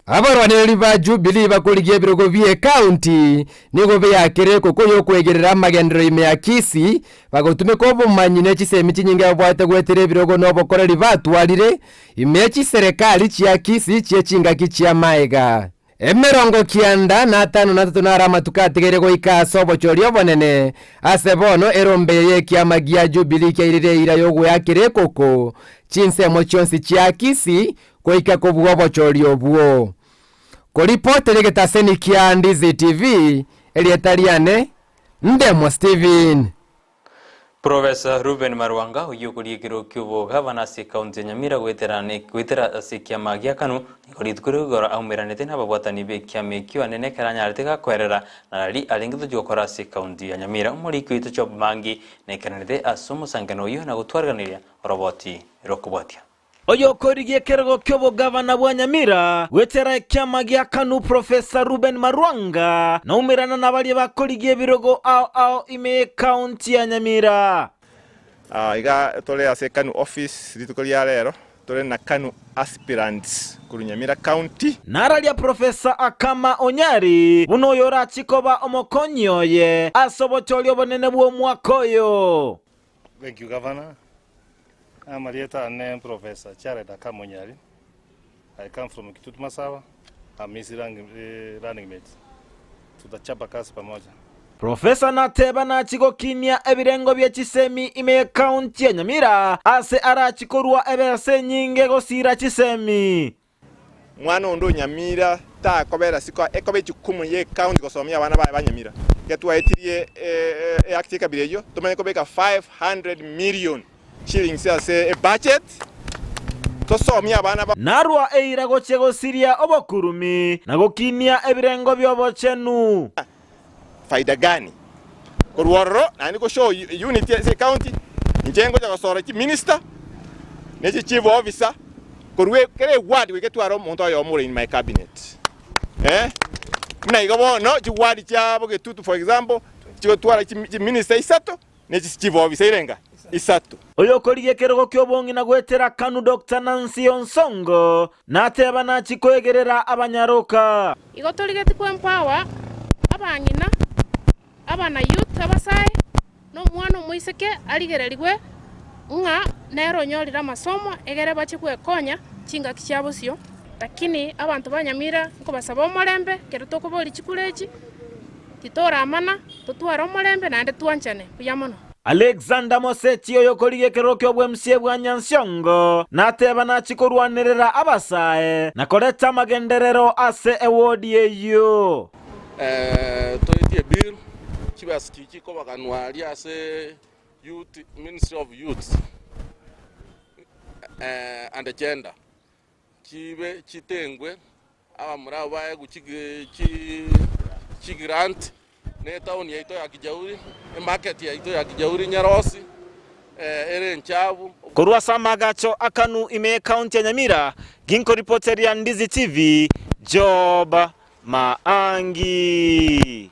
Abarwanereri ba Jubilee bakorigia ebirogo bi'ecounty nigo beyakire ekoko y'okwegerera amagenderero ime ya Kisii bagotumeka obomanyi ne chisemi chinyinge babwate goetera ebirogo na obokoreri batwarire ime ye chiserekari chia Kisii chie chingaki chi'amaega. 93 naro amatuko atigaire goika ase obochori obonene, ase bono erombe eye y'ekiama gia Jubilee kiairire eira y'ogoeakera ekoko chinsemo chionsi chia Kisii goika kobua obochori obwo. Koripotera egetaseni kia Ndizi TV, erieta riane Ndemo Steven. Professor Reuben Marwanga oyio okoria ekero ki'obogavana ase ekaunti ya Nyamira goetera goetera ase ekiama gia Kanu nigo rituko rigoro aumeranete nababwatani b'ekiama ekio anene ekero anyarete gakoerera narari arenge tochi gokora ase ekaunti ya Nyamira. Omoriki oito Job Mangi naikaranete ase omosangerano oyio na gotwarganiria oroboti rokobwatia. Oyokorigia ekerogo ki'obogavana bwa Nyamira goetera ekiama gia Kanu Professor Reuben Marwanga naumerana nabaria bakorigia ebirogo ao ao ime y'ecounty ya Nyamira. Iga tore ase Kanu office rituko ria rero, tore na Kanu aspirants korwa Nyamira County. Nararia Professor Akama Onyari buna oyo orachie koba omokonyi oye ase obochori obonene bw'omwaka oyo. Thank you Governor. Amarieta ane Professor Jared Akama Onyari. I come from Kitutu Masawa. I'm his running mate. Tutachapa kazi pamoja. Professor nateba nachie gokinia ebirengo bie chisemi ime y'ecounty ya Nyamira ase arachie korua ebesa enyinge gosira chisemi. Mwana onde o Nyamira takobera siko ekoba echukumu ye county gosomia abana baye ba Nyamira. Ekero twaetirie eact ekabira eyio tomanye kobeka 500 million shillings ase ebudget tosomie abana ba. Narua eira gochia gosiria obokurumi, na gokinia ebirengo bi'obochenu. Faida gani korwa ororo naende go show unity ase ecounty inche ngocha gosora chiminister ne chi chief officer korwa kera eward goika etware omonto oyomo ore in my cabinet eh buna igo bono chiward chia bogetutu for example chigotwara chiminister isato ne chief officer irenga isato. Oyokorigia ekerogo ki'obong'ina goetera Kanu Doctor Nancy Onsongo nateba nachie koegerera abanyaroka. Igo torigeti kwempower abang'ina, abana youth abasae, na omwana omoiseke arigererigwe ng'a nere onyorire amasomo egere bache gwekonya chingaki chia bosio. Lakini abanto ba Nyamira nkobasaba omorembe ekero tokoboria chikura echi, Titoramana, totware omorembe naende twanchane buya mono. Alexander Moseti oyokorigia ekeroro ki'obwemsie bwa Nyansiongo nateba nachie korwanerera abasae na koreta amagenderero ase ewodi eyio. Toetie ebill chibesa chiria chikobaganwa aria ase youth ministry of youth and gender chibe chitengwe Abamura abwo baegwe chigrant na etaoni yaito ya Kijauri, emarket yaito ya Kijauri Nyarosi ere enchabu. Korwa ase amaagacho a Kanu ime y'Ekaunti ya Nyamira, ginkoripoteria Ndizi TV, Job Maangi.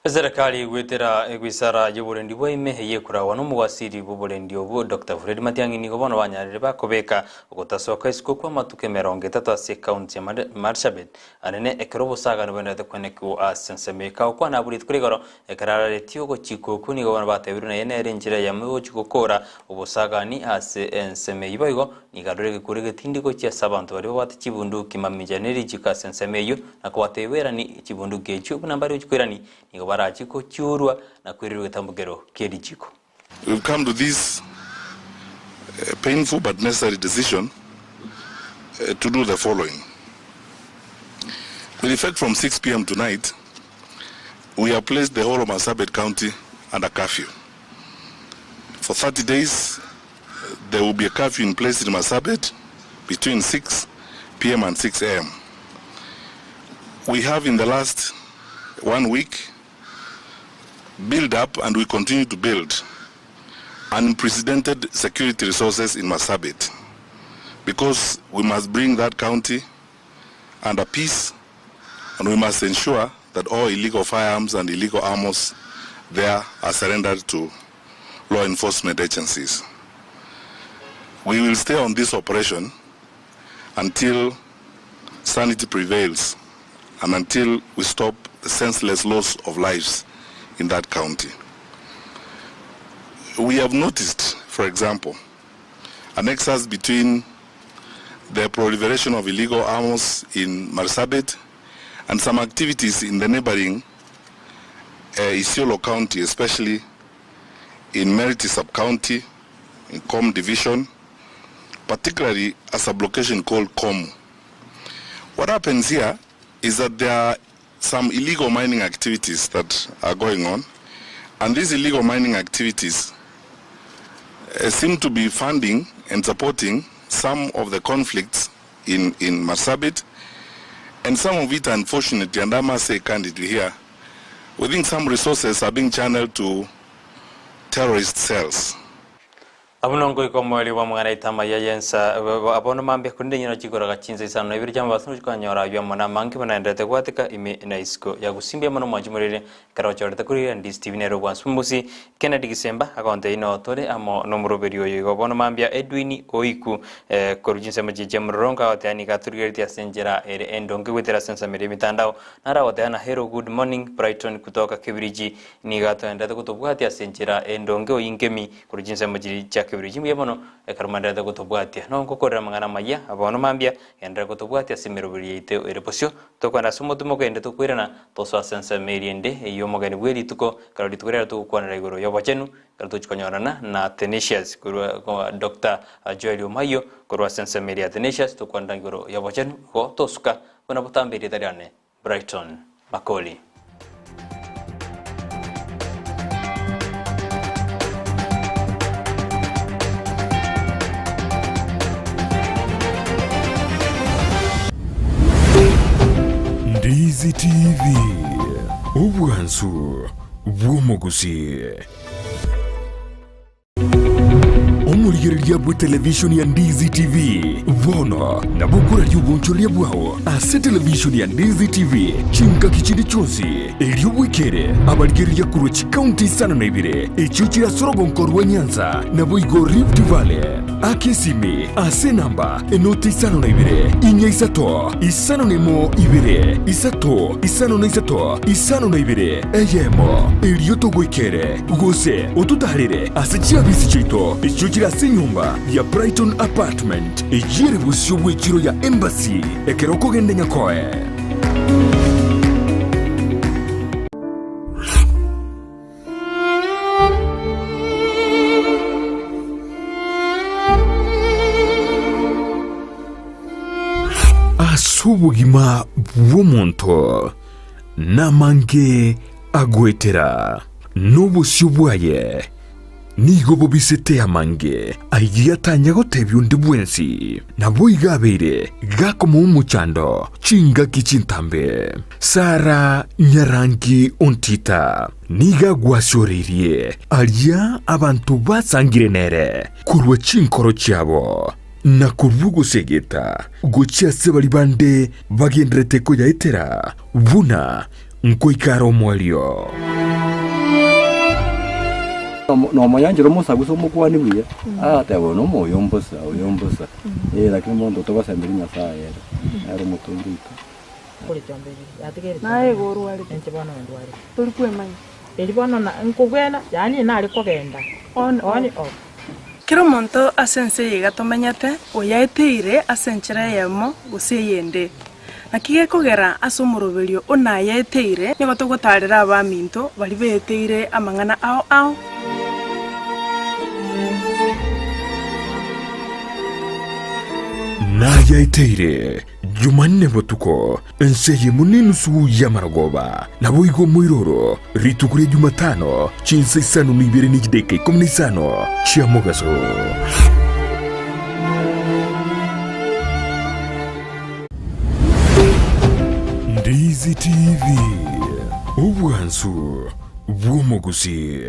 Eserekari goetera egwisara y'oborendi bwa ime eyio ekoragwa nomogwasiri bw'oborendi obwo Doctor Fred Matiang'i nigo bono banyarire bakobeka ogotasoka isiko kw'amatuko 30 ase ekaunti ya Marsabit anene ekero obosagani boendererete kwenekigwa ase ensemo eye. Kagokwana abwo rituko rigoro ekero araretie ogochika okwo nigo bono batebirwe naye nere enchera eyemo egochia gokora obosagani ase ensemo eyio boigo nigo arure egekuro egetindi gochia ase abanto baria babwate chibunduki mamincha ne richiko ase ensemo eyio na kobatebia bairanie chibunduki echio buna mbare gochia koirania, nigo barachie gochiurwa na koirerwa egetambokero kie richiko. We've come to this painful but necessary decision to do the following. With effect from 6 pm tonight, we have placed the whole of Marsabit County under curfew. For 30 days, there will be a curfew in place in Marsabit between 6 pm and 6 am. We have in the last one week built up and we continue to build unprecedented security resources in Marsabit because we must bring that county under peace and we must ensure that all illegal firearms and illegal armos there are surrendered to law enforcement agencies. We will stay on this operation until sanity prevails and until we stop the senseless loss of lives in that county. We have noticed, for example, a nexus between the proliferation of illegal arms in Marsabit and some activities in the neighboring Isiolo County, especially in Meriti sub-county, in Com Division, particularly a sub-location called Komu. What happens here is that there are some illegal mining activities that are going on, and these illegal mining activities seem to be funding and supporting some of the conflicts in, in Marsabit, and some of it, unfortunately, and I must say candidly here, we think some resources are being channeled to terrorist cells. Abwo nongoika omoerio bw'amang'ana aito amaya y'ensa, Bono mambia korende inye nochikoraga chinsa isano na ibere chi'amabaso nochikonyora ayio amo namange buna naenderete gwateka ime na isiko ya gosimbia amo nomwanchi morere ekero ochorete korira Ndisi TV nere obwansu bw'omosi Kennedy Gisemba agontebia inoo tore amo nomoroberi oyo igo bono mambia Edwin Oiku korwa chinsemo chiria chia Mororongo agoteba nigo atorigeretie ase enchera ere endonge goetera ase ensamero y'emitandao naro agoteba na Hello good morning Brighton kutoka Kibiriji nigo atoenderete gotobwatia ase enchera endonge oyinkemi Korwa chinsemo chiria chia kebiri chimbuya mono, ekero mwenderete gotobwatia, nongokorera amang'ana amayia, bono mambia, genderera gotobwatia ase emeroberi yaito ere bosio, tokoenda ase omotwe mogende tokoirana, tosoe ase ensemo eria ende ey'omogeni bwe rituko, ekero rituko riaye togokwanera igoro y'obochenu, ekero tochia konyorana na Athanasius korwa Doctor Joel Omayio korwa ase ensemo eria ya Athanasius, tokwanera igoro y'obochenu, igo tosuka buna botambe erieta riane. Brighton Makoli. Ndizi TV, obwansu bw'omogusii. Omorigereria bw'etelevishoni ya Ndizi TV bono nabo okoraria obonchoreria bwao ase televishoni ya Ndizi TV chingaki chinde chionsi, erio bwekere abarigereria korwa chikaunti isano na ibere echio chire ase orogonko rwa Nyanza naboigo Rift Valley. Aka esimi ase enamba enoti isano na ibere, inya isato, isano na emo ibere, isato, isano na isato, isano na ibere, eyemo, erio togoikere. Gose ototaarere ase chiabisi chiaito echio chire ase enyomba ya Brighton Apartment, eyio ere bosio bw'echiro ya Embassy ekero okogenda Nyakoe. Ase obogima bw'omonto namange agoetera, na obosio bwaye nigo bobisete amange ayio atanya gotebia onde bwensi. Naboigo abeire gakomoa omochando chingaki chintambe. Sara nyarangi ontita nigo agwasioreirie aria abanto basangire nere korwa chinkoro chiabo, na korwa ogosegeta gochia ase baria bande bagenderete koyaetera buna nkoika are omoerio. Nomonyanchera omosagusa omokwane buya, agateba oyo nomoyo mbosa, oyo mbosa, eh lakini monto togosemberia Nyasaye ere, nere omotongi oito. Naye igo orwarete, tori kwemanya. On off. Kera omonto ase ense eye iga tomenyete, oyaeteire ase enchera eyemo gose eyende. Naki gekogera ase omoroberio o nayaeteire, nigo togotaarera abaminto baria beeteire amang'ana ao ao. Nayaeteire Jumanne botuko, ense eyemo nenusu y'amarogoba, naboigo omoiroro, rituko ria Jumatano, chinsa isano na ibere ne chidakika ikomi na isano chia mogaso. Ndizi TV, obwansu bw'omogusii.